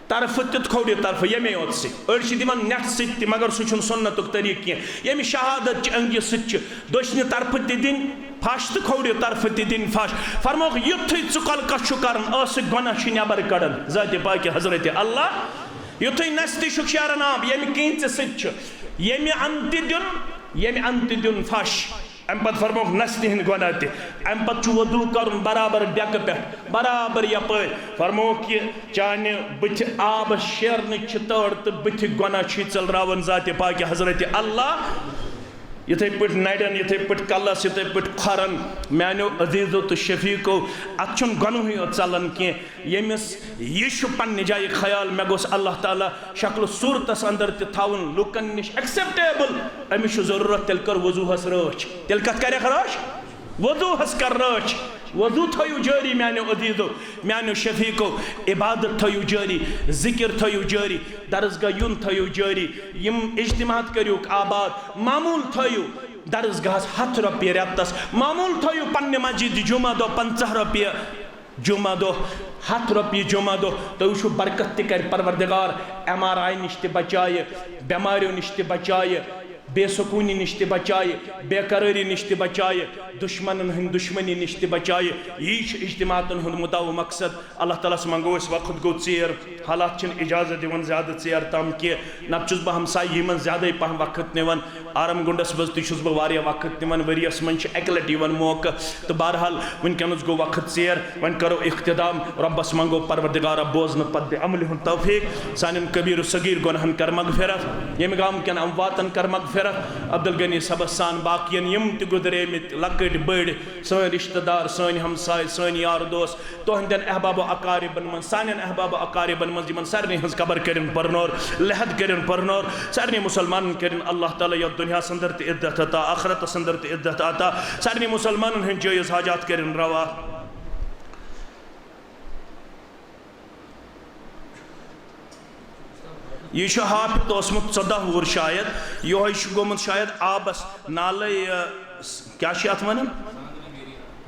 طرفہٕ تہِ تہٕ کھوورِ طرفہٕ ییٚمے یوت سۭتۍ۔ أڑۍ چھِ دِوان نٮ۪ٹھٕ سۭتۍ تہِ، مگر سُہ چھُنہٕ سُنتُک طریٖقہٕ کینٛہہ۔ ییٚمہِ شہادت چہِ انگیز سۭتۍ چھِ دٔچھنہِ طرفہٕ تہِ دِنۍ پھش تہٕ کھوورِ طرفہٕ تہِ دِنۍ پھش۔ فرمووُکھ، یُتھُے ژٕ کۄلکس چھُ کران، ٲسٕکۍ گۄناہ چھِ نٮ۪بر کڑان ذاتِ پاکِ حضرت اللہ۔ یُتھُے نستہِ چھُکھ شیران آب، ییٚمہِ کینٛژِ سۭتۍ چھُ، ییٚمہِ اندٕ تہِ دیُن، ییٚمہِ اندٕ تہِ دیُن پھش۔ امہِ پتہٕ فرمووُکھ نستہِ ہٕنٛدۍ گۄناہ تہِ۔ امہِ پتہٕ چھُ وضوٗ کرُن برابر ڈیکہٕ پٮ۪ٹھ، برابر یپٲرۍ۔ فرمووُکھ، یہِ چانہِ بٕتھِ آب شیرنٕچ چھِ تٲر تہٕ بٕتھِ گۄناہ چھُے ژٔلراوان ذاتِ پاکہِ حضرت اللہ۔ یِتھے پٲٹھۍ نرٮ۪ن، یِتھے پٲٹھۍ کلس، یِتھے پٲٹھۍ کھۄرن۔ میانیو عزیزو تہٕ شفیقو، اتھ چھُنہٕ گۄنہٕے یوت ژلان کینٛہہ۔ ییٚمِس یہِ چھُ پننہِ جایہِ خیال، مےٚ گوٚژھ اللہ تعالیٰ شکل صورتس اندر تہِ تھاوُن لُکن نِش acceptable، أمِس چھُ ضروٗرت، تیٚلہِ کر وضوٗہس رٲچھ۔ تیٚلہِ کتھ کرٮ۪کھ رٲچھ؟ وضوٗہس کر رٲچھ۔ وضوٗ تھٲیِو جٲری میانیو عزیزو، میانیو شفیقو۔ عبادت تھٲیِو جٲری، ذکر تھٲیِو جٲری، درسگاہ یُن تھٲیِو جٲری، یِم اجتماعات کٔرِوُکھ آباد، معموٗل تھٲیِو۔ درسگاہس ہتھ رۄپیہِ رٮ۪تس، معموٗل تھٲیِو پننہِ مسجد جمعہ دۄہ پنٛژاہ رۄپیہِ۔ جمعہ دۄہ، ہتھ رۄپیہِ جمعہ دۄہ، تُہۍ وٕچھِو برکت تہِ کرِ پروردگار، ایم آر آی نِش تہِ بچایہِ، بٮ۪ماریو نِش تہِ بچایہِ، بے سکوٗنی نِش تہِ بچایہِ، بے قرٲری نِش تہِ بچایہِ، دُشمنن ہٕنٛدِ دُشمنی نِش تہِ بچایہِ۔ یی چھُ اجتماعاتن ہُنٛد مُدعا و مقصد۔ اللہ تعالیٰ ہس منٛگو أسۍ، وقت گوٚو ژیر، حالات چھِنہٕ اجازت دِوان زیادٕ ژیر تام کینٛہہ، نتہٕ چھُس بہٕ ہمسایگی منٛز زیادَے پہم وقت نِوان۔ آرم گنڈس منٛز تہِ چھُس بہٕ واریاہ وقت نِوان، ؤریَس منٛز چھِ اَکہِ لٹہِ یِوان موقعہٕ۔ تہٕ بہرحال، وٕنکیٚنَس گوٚو وقت ژیر، وۄنۍ کرو اختتام۔ رۄبَس منٛگو پروردگارا بوزنہٕ پتہٕ دِ عملہِ ہُنٛد توفیق۔ سانٮ۪ن کبیٖر و صغیٖر گۄناہَن کر مغفرت، ییٚمہِ گامہٕ کٮ۪ن امواتَن کر مغفرت۔ عبدالغنی صٲبَس سان باقیَن یِم تہِ گُزریمٕتۍ لۄکٕٹۍ بٔڑۍ، سٲنۍ رشتہٕ دار، سٲنۍ ہمساے، سٲنۍ یار دوس، تُہنٛدٮ۪ن احباب و اقاربن منٛز، سانٮ۪ن احباب و اقاربن منٛز، یِمن سارنٕے ہٕنٛز قبر کٔرِن پرنور، لحد کٔرِن پرنور، سارنٕے مسلمانن کٔرِن اللہ تعالیٰ یتھ دُنیاہس اندر تہِ عزت عطا، آخرتس اندر تہِ عزت عطا، سارنٕے مسلمانن ہٕنٛدۍ جٲیز حاجات کٔرِن روا۔ یہِ چھُ حافظ اوسمُت ژۄداہ وُہُر شاید، یِہوٚے چھُ گوٚمُت شاید آبس نالے، یہِ، کیٛاہ چھِ اتھ ونان؟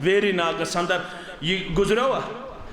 ویری ناگس اندر۔ یہِ گُزریوا؟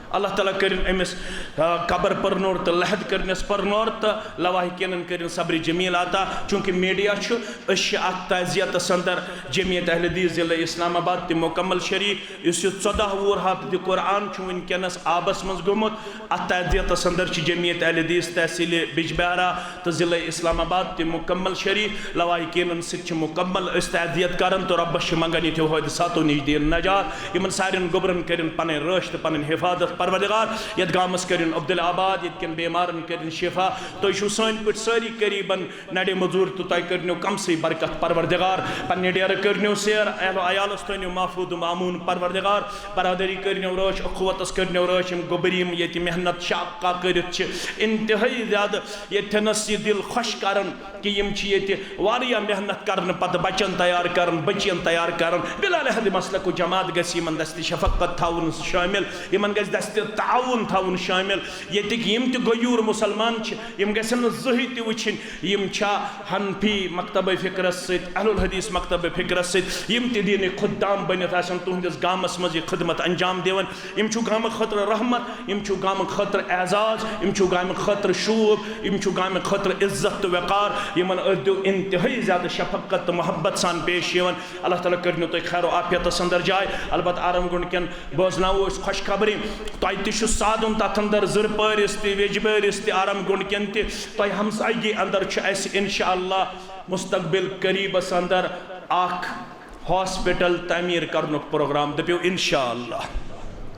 اللہ تعالیٰ کٔرِن أمِس، آ، قبر پرنور تہٕ لحد کٔرنس پرنور تہٕ لواحقینن کٔرِن صبر جمیل عطا۔ چونکہ میڈیا چھُ، أسۍ چھِ اتھ تعزیتس اندر جمعیت اہل حدیث ضلع اسلام آباد تہِ مکمل شریک۔ یُس یہِ ژۄداہ وُہُر حافظ قرآن چھُ وٕنکیٚنس آبس منٛز گوٚمُت، اتھ تعزیتس اندر چھِ جمعیت اہل حدیث تحصیل بجبہارا تہٕ ضلع اسلام آباد تہِ مکمل شریک۔ لواحقینن سۭتۍ چھِ مکمل أسۍ تعزیت کران تہٕ رۄبس چھِ منگان یِتھیو حٲدثاتو نِش دِیِن نجات۔ یِمن سارٮ۪ن گوٚبرن کٔرِن پنٕنۍ رٲچھ تہٕ پنٕنۍ حفاظت پروردگار۔ یتھ گامس کٔرِن عبدالآباد، ییٚتہِ کٮ۪ن بیمارن کٔرِن شفا۔ تُہۍ چھِو سٲنۍ پٲٹھۍ سٲری قریبن نڑِ مزور تہٕ تۄہہِ کٔرنو کمسٕے برکت پروردگار۔ پننہِ ڈیرٕ کٔرنو سیر، اہل و عیالس تھٲنو محفوظ و مامون پروردگار۔ برادری کٔرنو رٲچھ، اخوتس کٔرنو رٲچھ۔ یِم گوٚبرۍ یِم ییٚتہِ محنت شاقہ کٔرِتھ چھِ، انتہٲئی زیادٕ ییٚتھٮ۪نس یہِ دل خۄش کران کہِ یِم چھِ ییٚتہِ واریاہ محنت کرنہٕ پتہٕ بچن تیار کران، بچین تیار کران۔ بلا لحاظ مسلک و جماعت گژھِ یِمن دستِ شفقت تھاوُن شٲمِل، یِمن گژھِ دستِ تعاون تھاوُن شٲمِل۔ ییٚتِکۍ یِم تہِ غیور مسلمان چھِ، یِم گژھن نہٕ زٕہٕے تہِ وٕچھِنۍ۔ یِم چھا حنفی مکتبہ فکرس سۭتۍ، اہل الحدیث مکتبہ فکرس سۭتۍ، یِم تہِ دینٕکۍ خدام بٔنِتھ آسن تُہنٛدِس گامس منٛز یہِ خدمت انجام دِوان۔ یِم چھُو گامہٕ خٲطرٕ رحمت، یِم چھُو گامہٕ خٲطرٕ اعزاز، یِم چھُو گامہٕ خٲطرٕ شوٗب، یِم چھُو گامہٕ خٲطرٕ عزت تہٕ وقار۔ یِمن ٲسۍزیو انتہٲئی زیادٕ شفقت تہٕ محبت سان پیش یِوان۔ اللہ تعالیٰ کٔرِنو تۄہہِ خیر و عافیتس اندر جاے۔ البتہ آرم گنڈ کٮ۪ن بوزناوو أسۍ خۄشخبری۔ تۄہہِ تہِ چھُ سادُن تتھ اندر، زٕرپٲرِس تہِ، ویجبٲرِس تہِ، آرم گنڈ کٮ۪ن تہِ۔ تۄہہِ ہمسایگی اندر چھُ اسہِ انشاءاللہ مستقبل قریبس اندر اکھ ہاسپٹل تعمیٖر کرنُک پروگرام۔ دٔپِو انشاءاللہ۔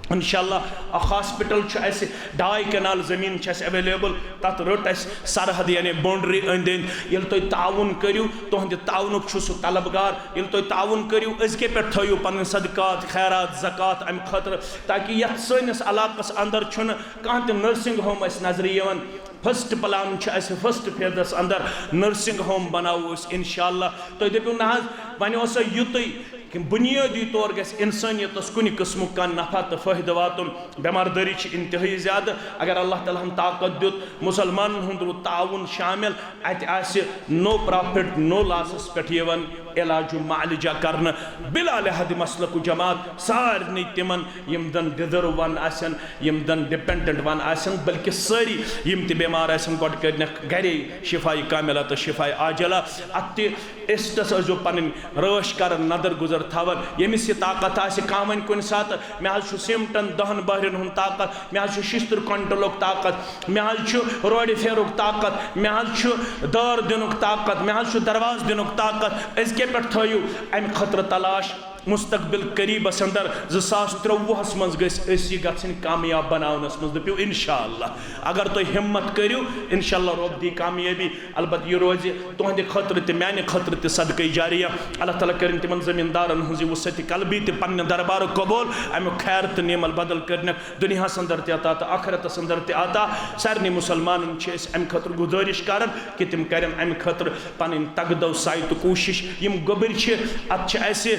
انشاءاللہ اکھ ہاسپٹل چھُ اسہِ، ڈاے کنال زمین چھِ اسہِ available، تتھ رٔٹ اسہِ سرحد یعنی boundary أنٛدۍ أنٛدۍ۔ ییٚلہِ تُہۍ تعاوُن کٔرِو، تُہنٛدِ تعاونُک چھُ سُہ طلبگار۔ ییٚلہِ تُہۍ تعاوُن کٔرِو، أزکہِ پٮ۪ٹھ تھٲیِو پنٕنۍ صدقات، خیرات، زکوٰۃ امہِ خٲطرٕ، تاکہِ یتھ سٲنِس علاقس اندر چھُنہٕ کانٛہہ تہِ nursing home اسہِ نظرِ یِوان۔ First plan چھُ اسہِ first phaseس اندر nursing home بناوو أسۍ انشاءاللہ۔ تُہۍ دٔپِو نہ حظ، وۄنۍ اوسا یُتُے، کہِ بنیٲدی طور گژھِ انسٲنیتس کُنہِ قٕسمُک کانٛہہ نفع تہٕ فٲیدٕ واتُن۔ بٮ۪مار دٲری چھِ انتہٲئی زیادٕ۔ اگر اللہ تعالیٰ ہن طاقت دیُت، مسلمانن ہُنٛد روٗد تعاوُن شامل، اتہِ آسہِ no profit no lossس پٮ۪ٹھ یِوان علاج و معالجہ کرنہٕ بلا لحاظ مسلک و جماعت۔ سارنٕے تِمن یِم زن deserve one آسن، یِم زن dependent one آسن، بلکہِ سٲری یِم تہِ بٮ۪مار آسن، گۄڈٕ کٔرنکھ گرے شفایہِ کاملہ تہٕ شفایہِ عاجلہ۔ اتھ تہِ اسٹس ٲسۍزیو پنٕنۍ رٲچھ کران، نظر گُزر تھاوان۔ ییٚمِس یہِ طاقت آسہِ، کانٛہہ وَنہِ کُنہِ ساتہٕ، مےٚ حظ چھُ سیٖمٹن دَہن بۄہرٮ۪ن ہُنٛد طاقت، مےٚ حظ چھُ شیٚشتٕر کوینٹلُک طاقت، مےٚ حظ چھُ روڈِ پھیرُک طاقت، مےٚ حظ چھُ دٲر دِنُک طاقت، مےٚ حظ چھُ دروازٕ دِنُک طاقت۔ أزکہِ پٮ۪ٹھ تھٲیِو اَمہِ خٲطرٕ تلاش۔ مستقبل قریبس اندر، زٕ ساس ترٛۆوُہس منٛز گٔژھۍ أسۍ یہِ گژھٕنۍ کامیاب بناونس منٛز۔ دٔپِو انشاءاللہ۔ اگر تُہۍ ہمت کٔرِو، انشاءاللہ رۄب دی کامیٲبی۔ البتہ یہِ روزِ تُہنٛدِ خٲطرٕ تہِ، میانہِ خٲطرٕ تہِ صدقے جاریہ۔ اللہ تعالیٰ کٔرِن تِمن زمیٖندارن ہٕنٛز یہِ وسعت قلبی تہِ پننہِ دربارُک قبول، امیُک خیر تہٕ نعمل بدل کٔرنکھ دُنیاہس اندر تہِ عطا تہٕ آخرتس اندر تہِ عطا۔ سارنٕے مسلمانن چھِ أسۍ امہِ خٲطرٕ گُزٲرِش کران کہِ تِم کرن امہِ خٲطرٕ پنٕنۍ تگدو سعی تہٕ کوٗشش۔ یِم گوٚبٕرۍ چھِ، اتھ چھِ اسہِ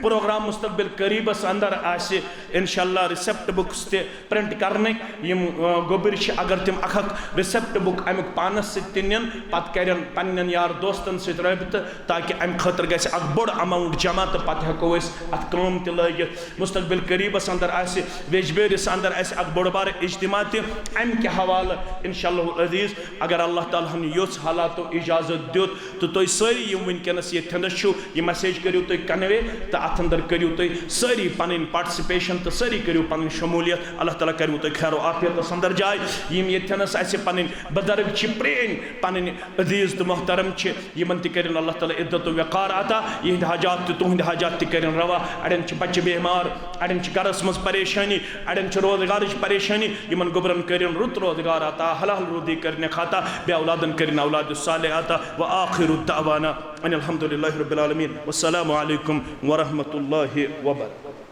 پروگرام مستقبل قریبس اندر آسہِ انشاءاللہ ریسپٹ بُکس تہِ پرنٹ کرنٕکۍ۔ یِم، آ، گوٚبٕرۍ چھِ، اگر تِم اکھ اکھ ریسپٹ بُک امیُک پانس سۭتۍ تہِ نِن، پتہٕ کرن پننٮ۪ن یار دوستن سۭتۍ رٲبطہٕ، تاکہ امہِ خٲطرٕ گژھِ اکھ بوٚڑ اماؤنٹ جمع تہٕ پتہٕ ہٮ۪کو أسۍ اتھ کٲم تہِ لٲگِتھ۔ مستقبل قریبس اندر آسہِ ویجبیرس اندر آسہِ اکھ بوٚڑ بارٕ اجتماع تہِ امہِ کہِ حوالہٕ انشاءاللہ العزیز، اگر اللہ تعالیٰ ہن یوٚژھ حالاتو اجازت دیُت۔ تہٕ تُہۍ سٲری یِم وٕنکیٚنَس ییٚتھٮ۪نَس چھِو، یہِ message کٔرِو تُہۍ convey تہٕ اَتھ اندر کٔرِو تُہۍ سٲری پَنٕنۍ participation تہٕ سٲری کٔرِو پَنٕنۍ شموٗلیت۔ اللہ تعالیٰ کَرِوٕ تۄہہِ خیر و عافیتَس اندر جاے۔ یِم ییٚتھٮ۪نَس اَسہِ پَنٕنۍ بُزرگ چھِ، پرٛٲنۍ پَنٕنۍ عزیز تہٕ محترم چھِ، یِمَن تہِ کٔرِن اللہ تعالیٰ عزت و وقار عطا، یِہِنٛدۍ حاجات تہِ تُہٕنٛدۍ حاجات تہِ کٔرِن روا۔ اَڑٮ۪ن چھِ بَچہِ بیمار، اَڑٮ۪ن چھِ گَرَس منٛز پریشٲنی، اَڑٮ۪ن چھِ روزگارٕچ پریشٲنی، یِمَن گوٚبرَن کٔرِن رُت روزگار عطا، حلال روزی کٔرِنَکھ عطا، بیٚیہِ اولادَن کٔرِن اولاد صالح عطا۔ وآخر دعوانا ان الحمد للہ رب العالمین۔ والسلام علیکم ورحمۃ اللہ وبرکاتہ۔